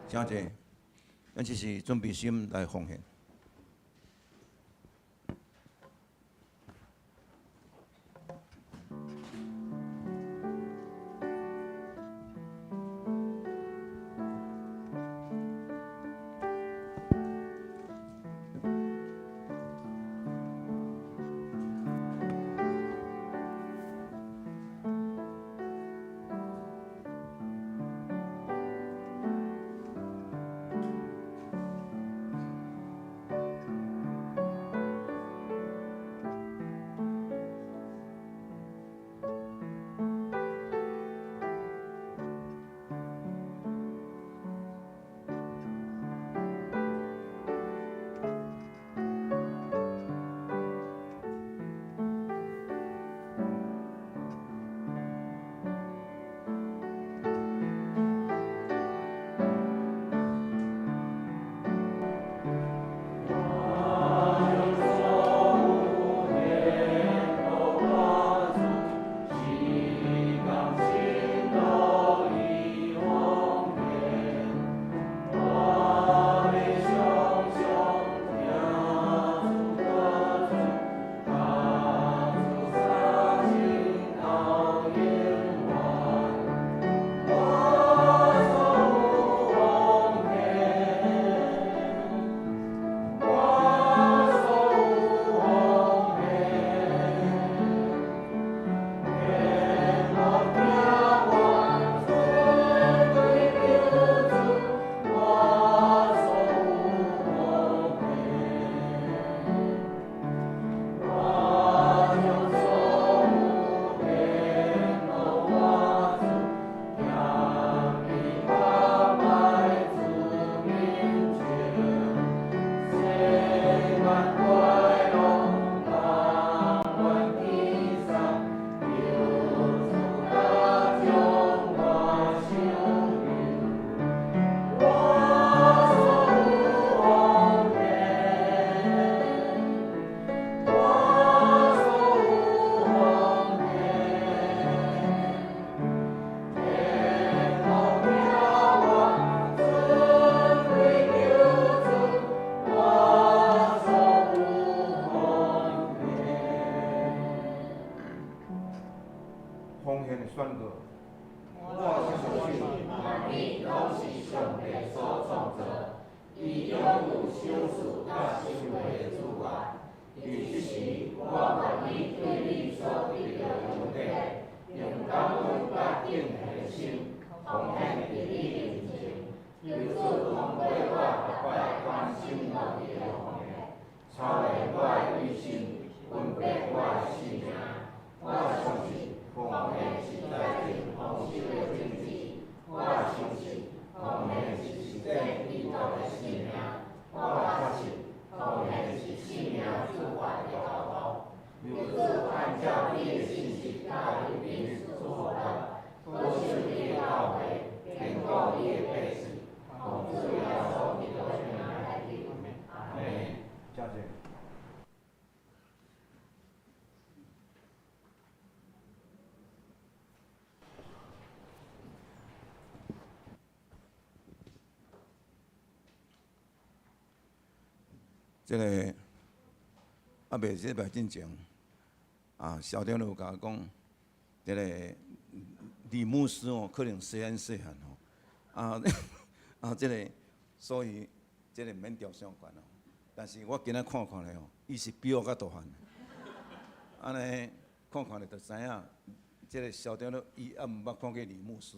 請坐，咱這是準備心來奉獻。奉獻的宣告。我相信萬物攏是上帝所創造，伊擁有賞賜佮收回的主權。佇這時，我願意對你所得著的恩典，用感恩佮敬虔的心，奉獻佇你面前。求主通過我逐擺甘心樂意的奉獻，操練我的意志，分別我的性命。我相信奉獻是財政豐收的證據。我相信奉獻是實踐基督的生命。我確信奉獻是生命主權的交託。求主按照你的信實佮憐憫賜福咱，保守你的教誨，堅固你的百姓。奉主耶穌基督的名來求，阿們。請坐。這個猶未這擺進前，啊，校長有共我講，這個李牧師哦，可能細漢細漢吼，啊啊，這個所以這個毋免調傷懸哦。但是我今仔看看咧吼，伊是比我較大漢，按呢看看咧就知影，這個校長伊猶毋捌看過李牧師，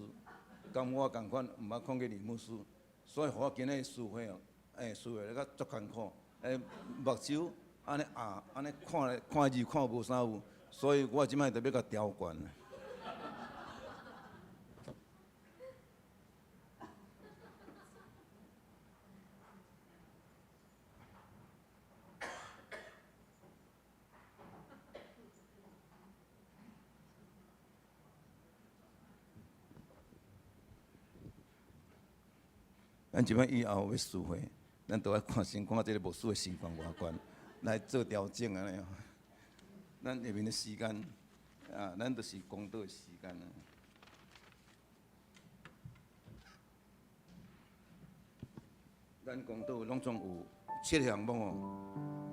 佮我仝款毋捌看過李牧師，所以予我今仔司會哦，欸，司會咧較足艱苦。欸，目睭按呢啊，按呢看咧看字看無啥有，所以我這擺特別共調懸。咱這擺以後欲司會，咱都愛看先看這個牧師的身懸偌懸，來做調整按呢吼。咱下面的時間，啊，咱就是講道的時間啊。咱講道攏總有七項目吼，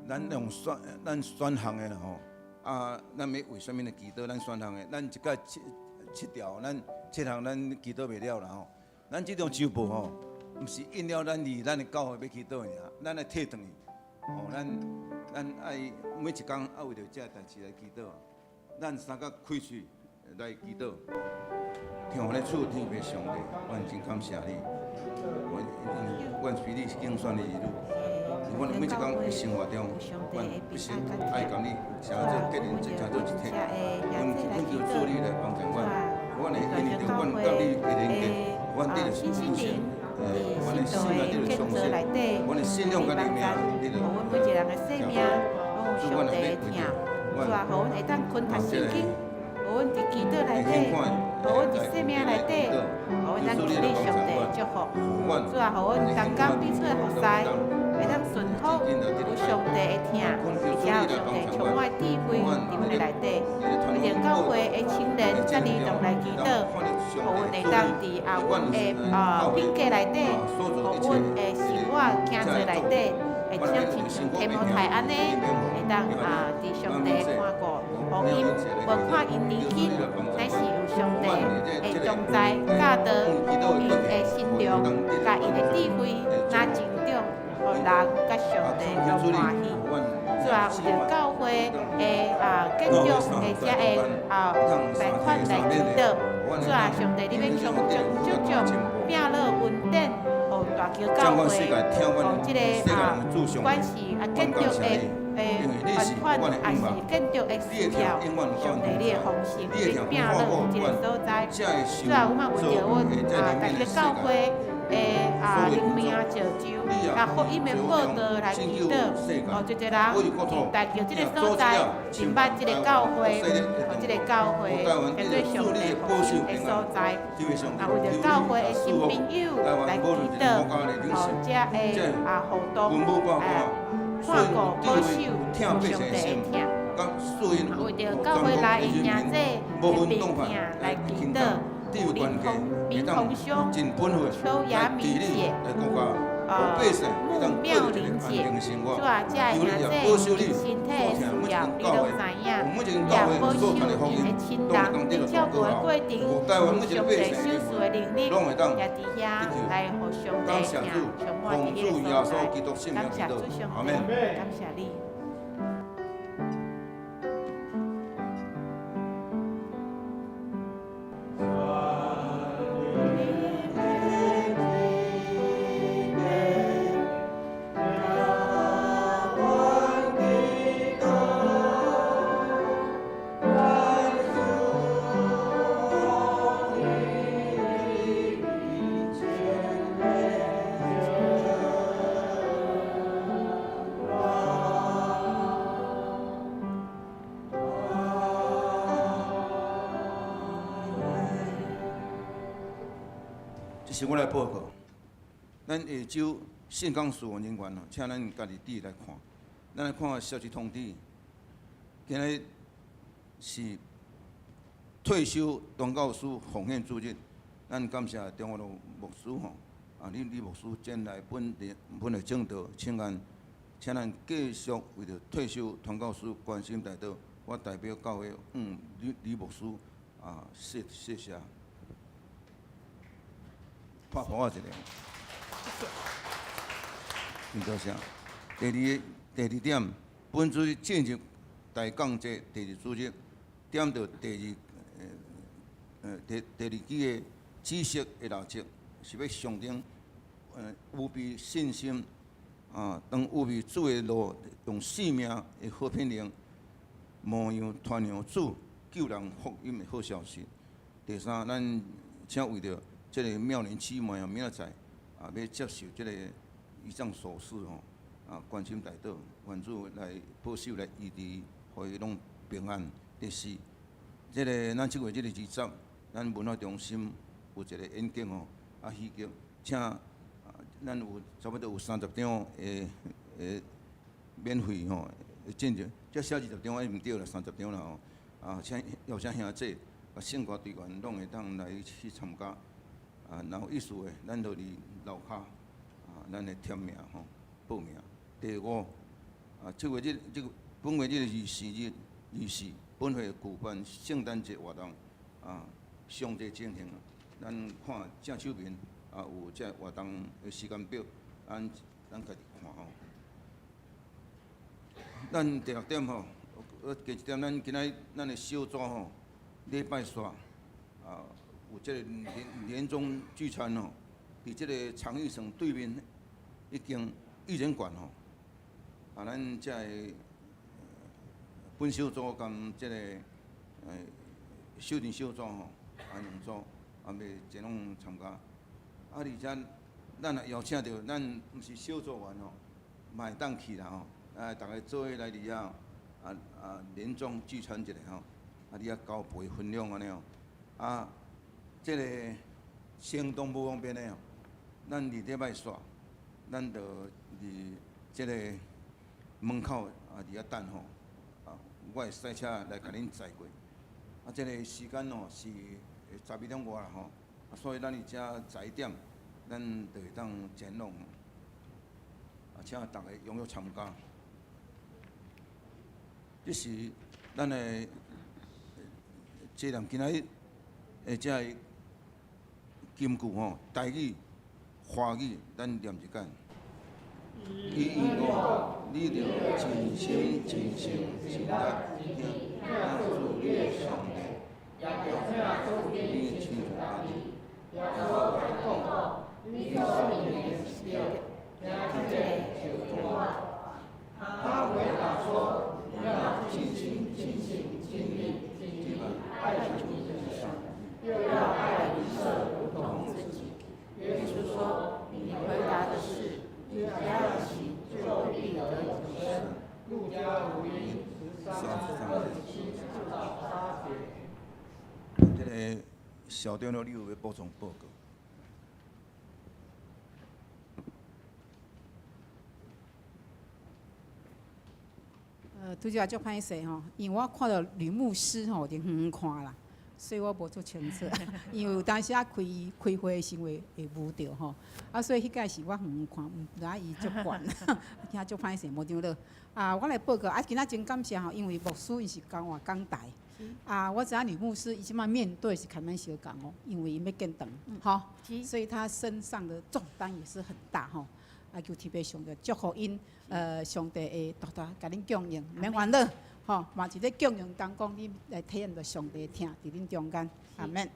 咱用選咱選項的啦吼。啊，咱欲為啥物來祈禱？咱選項的，咱一擺七七條，咱七項咱祈禱袂了啦吼。咱這張週報吼，毋是印了咱佇咱的教會欲祈禱爾，咱愛提轉去。吼，咱咱愛每一工愛為著這個代誌來祈禱。咱三甲開喙來祈禱。聽咧賜天父上帝，阮真感謝你。阮阮非你敬選的兒女，阮每一工的生活中，阮必須愛共你成做結連，成做一體。阮阮求主你來幫助阮，阮會因為著阮佮你的連結，阮得著信心，阮的心內得著相信，阮的信仰佮你名，你著主，阮若欲為著阮，予阮佇祈禱內底，予阮佇生命內底，予阮當經歷上帝的祝福。主啊，予阮同工彼此的服侍，會當順服，有上帝的疼，而且有上帝充滿智慧佇阮的內底。為著教會的青年佮兒童來祈禱，予阮會當佇啊阮的啊品格內底，予阮的生活行做內底，會像親像提摩太按呢，會當啊佇上帝的看顧。予𪜶無看𪜶年輕，乃是有上帝的同在教導，予𪜶的身量，佮𪜶的智慧，若增長，予人佮上帝攏歡喜。主啊，為著教會的啊建築的遮个啊貸款來祈禱。主啊，上帝，你欲將將祝福摒落恩典，予大橋教會，予這个啊，管是啊建築的。的還款，也是建築的需要，上帝你的豐盛，欲摒落這个所在。主啊，阮嘛為著阮啊，大家教會的啊靈命造就，佮福音的報道來祈禱，予濟濟人佇大橋這个所在，認捌這个教會，予這个教會叫做上帝福音的所在。啊，為著教會的新朋友來祈禱，予遮的啊活動啊。看顧保守有上帝的疼，啊，為著教會內的兄弟的病疼來祈禱，林鴻林鴻兄、邱雅敏姐、啊，穆妙玲姐，主啊，遮的兄弟𪜶身體的需要，你攏知影，也保守𪜶的親人佇照顧的過程，有上帝賞賜的能力，也佇遐來予上帝疼，充滿佇彼个所在。感謝主上帝，感謝你。這是我來報告，咱下週聖工事務人員哦，請咱家己佇來看，咱來看消息通知，今日是退休傳教士奉獻主日，咱感謝中華路牧師吼，啊李李牧師前來本地本來證道，請咱請咱繼續為著退休傳教士關心代禱，我代表教會李李牧師啊，謝謝謝。拍噗仔一下，真多謝。第二個第二點，本主日進入大降節第二主日，點著第二第第二支的紫色的蠟燭，是欲象徵預備信心啊，當預備主的路，用性命的好品靈，模樣傳揚主救人福音的好消息。第三，咱請為著這个妙齡姊妹啊，明仔載啊，欲接受這个移葬手術吼，啊，關心代禱，願主來保守來醫治，予伊攏平安。第四，這个咱這個月這個二十，咱文化中心有一個演講吼，啊，戲劇，請啊，咱有差不多有三十張的的免費吼，進入，這寫二十張還毋對啦，三十張啦吼，啊，請邀請兄弟啊，聖歌隊員攏會當來去參加。啊，若有意思的，咱就佇樓跤啊，咱會填名吼，報名。第五，啊，7月日，這個本月日24日、24，本會舉辦聖誕節活動，啊，詳細情形，咱看正手面啊有這活動的時間表，咱家己看吼。咱第六點吼，加一點，咱今仔咱的小組吼，禮拜四啊有這個年終聚餐吼，佇這個長義城對面一間藝人館吼，啊，咱這個本小組佮這個秀林小組吼，啊兩組啊欲前往參加，啊而且咱也邀請著咱毋是小組員吼，嘛會當去啦吼。啊！逐家做伙來佇遐，啊年終聚餐一下吼，啊佇遐交陪分享按呢吼。啊，這個行動無方便的吼，咱二禮拜四，咱就佇這個門口啊佇遐等吼，啊，我會駛車來共恁載過。啊，這個時間吼是12點外啦吼，啊，所以咱佇遮11點，咱就會當前往。啊，請逐家踴躍參加。這是咱的這兩今仔日的這个金句吼，台語、華語，咱念一遍。伊伊講，你著盡心、盡性、盡力疼主你的上帝，你親像家己。他回答說：要盡心、盡性、盡力、盡意愛主你的上帝，又要愛鄰舍如同自己。耶穌說：你回答的是，你這樣行，就必得永生。路加福音13章27至8節。這個小長老，你有欲補充報告？拄才足歹勢吼，因為我看著呂牧師吼，佇遠遠看啦，所以我無足清楚。因為有當時啊開開會的時會會無著吼，啊，所以彼擺是我遠遠看，毋知影伊足懸，聽足歹勢，無張了。啊，我來報告啊，今仔真感謝吼，因為牧師伊是交換講台。啊，我知影呂牧師伊這擺面對是較免相仝哦，因為伊欲建堂，吼，所以他身上的重擔也是很大吼。啊，求天父上帝祝福𪜶，上帝會大大共恁供應，免煩惱，吼，嘛佇咧供應當中，你來體驗著上帝的疼佇恁中間，阿門。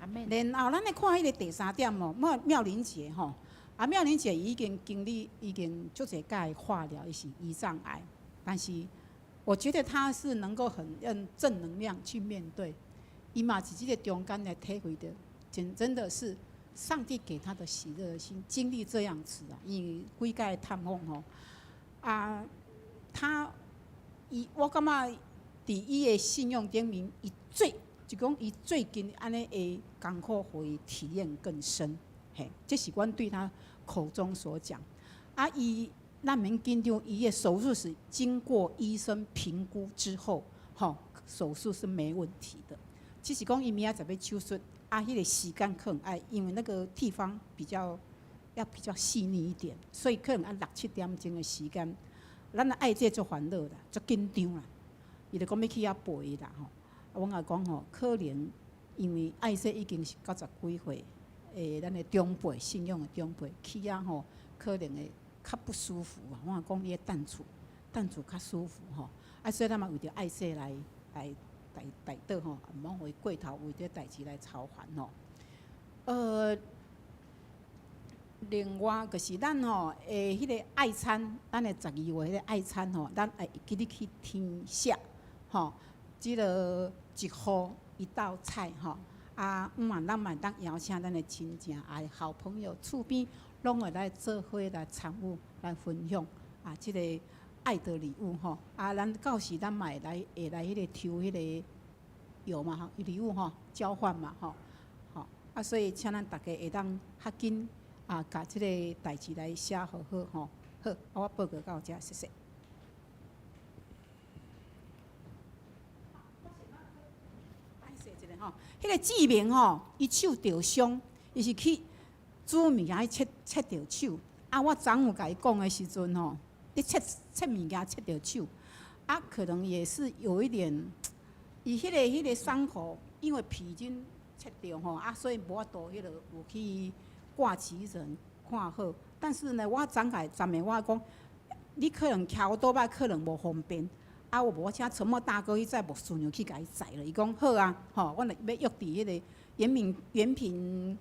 阿門。然後咱來看彼個第三點哦，妙妙玲姐吼，啊妙玲姐已經經歷已經足濟擺化療，伊是胰臟癌，但是我覺得她是能夠很用正能量去面對，伊嘛佇這個中間來體會著，真真的是上帝給她的喜樂的心，經歷這樣子啊，因為幾擺探訪吼，啊，他伊我感覺佇伊的信仰頂面，伊最就講伊最近按呢的艱苦，予伊體驗更深，嘿，這是阮對他口中所講。啊，伊咱免緊張，伊的手術是經過醫生評估之後，吼，手術是沒問題的。只是講伊明仔載欲手術，啊，彼個時間可能愛，因為那個地方比較要比較細膩一點，所以可能愛六七點鐘的時間。咱愛這足煩惱啦，足緊張啦。伊就講欲去遐陪啦吼。啊，阮也講吼，可能因為愛說已經是90幾歲，咱的長輩，信仰的長輩去遐吼，可能會較不舒服啊。我講你等厝，等厝較舒服吼。啊，所以咱嘛為著愛說來來代代禱吼，毋通予伊過頭為這代誌來操煩吼。另外就是咱吼，彼個愛餐，咱的12月彼個愛餐吼，咱會記得去填寫吼，這个一戶一道菜吼。啊，毋嘛，咱嘛會當邀請咱的親戚啊、好朋友、厝邊，攏會來做伙來參與、來分享啊，這個愛的禮物吼。啊，咱到時咱嘛會來會來彼個抽彼個藥嘛吼，禮物吼，交換嘛吼，吼啊，所以請咱逐家會當較緊啊，共這個代誌來寫好好吼。好，我報告到遮，謝謝。吼，彼個志明吼，伊手著傷，伊是去煮物件去切切著手，啊，我昨昏共伊講的時陣吼，咧切切物件切著手，啊，可能也是有一點，伊彼個傷口，因為皮已經切著吼，啊，所以無法度彼個有去掛急診看好。但是呢，我昨下昨暝我講，你可能騎歐多擺可能無方便，啊，我無我請陳默大哥去載牧師娘去共伊載了。伊講好啊，吼，我若欲約佇彼個延平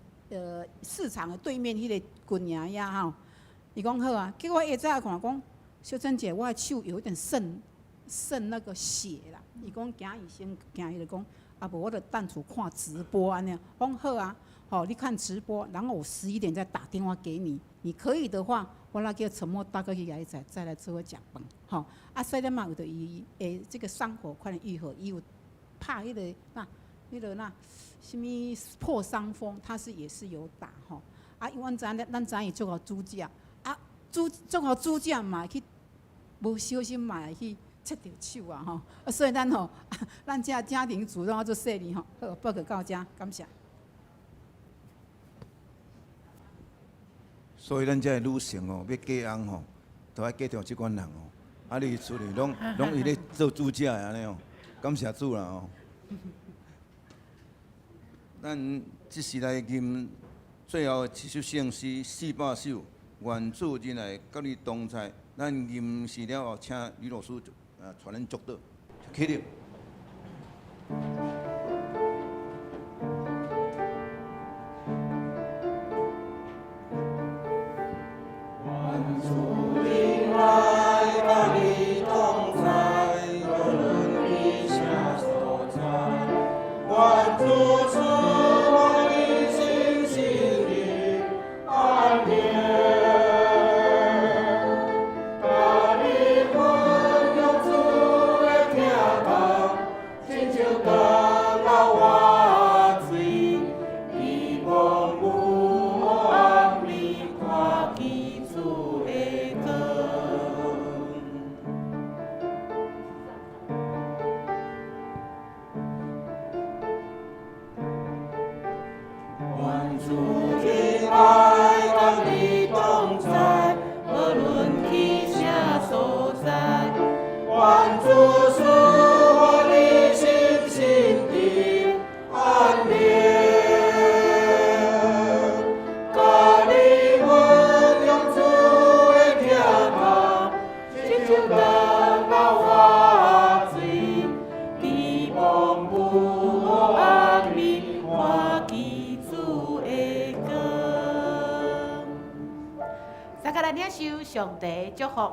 市場的對面彼個軍營遐吼。伊講好啊，結果下早看講，秀珍姐，我的手有點滲滲那個血啦。伊講驚醫生驚伊就講，啊無我就等厝看直播按呢。我講好啊，吼，你看直播，然後我11點再打電話給你，你可以的話，我來叫陳默大哥去共伊載，再來做伙食飯，吼。啊，所以嘛有著伊的這個傷口快點癒合，伊有拍彼個那彼個那啥物破傷風，他是也是有打吼。啊，因為阮知影，咱知影伊足𠢕煮食，啊，煮足𠢕煮食嘛去無小心嘛會去切著手啊吼。啊，所以咱吼，咱這家庭主攏愛做細膩吼。好，報告到遮，感謝。所以咱這个女性吼，欲嫁翁吼，都愛嫁著這款人哦。啊，你出去攏攏伊咧做主食的按呢哦，感謝主啦吼。咱這時來吟最後這首聖詩400首，願主仁愛佮你同在。咱吟詩了後，請呂老師啊，帶咱祝禱，起立。願主仁愛佮你同在，無論佇啥所在。願主賜予你心心的安寧，佮你分享主的疼痛，親像長老活水，希望有暗暝看見主的光。願主仁愛佮你同在，無論去啥所在。願主賜予你心心的安寧，佮你分享主的疼痛，親像長老活水，希望有暗暝看見主的光。大家來領受上帝祝福，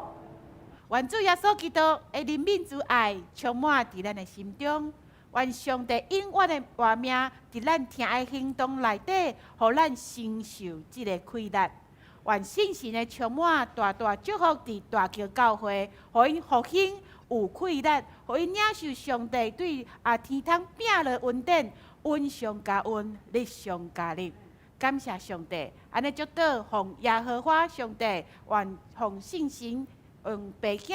願主耶穌基督的憐憫慈愛充滿佇咱的心中，願上帝永遠的活命佇咱疼愛行動內底，予咱承受這个氣力。願聖神的充滿大大祝福佇大橋教會，予𪜶復興有氣力，予𪜶領受上帝對啊天空摒落恩典，恩上加恩，力上加力。感謝上帝，按呢祝禱，奉耶和華上帝，願奉聖神，用父子，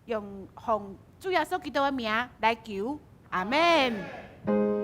用奉主耶穌基督的名來求，阿們。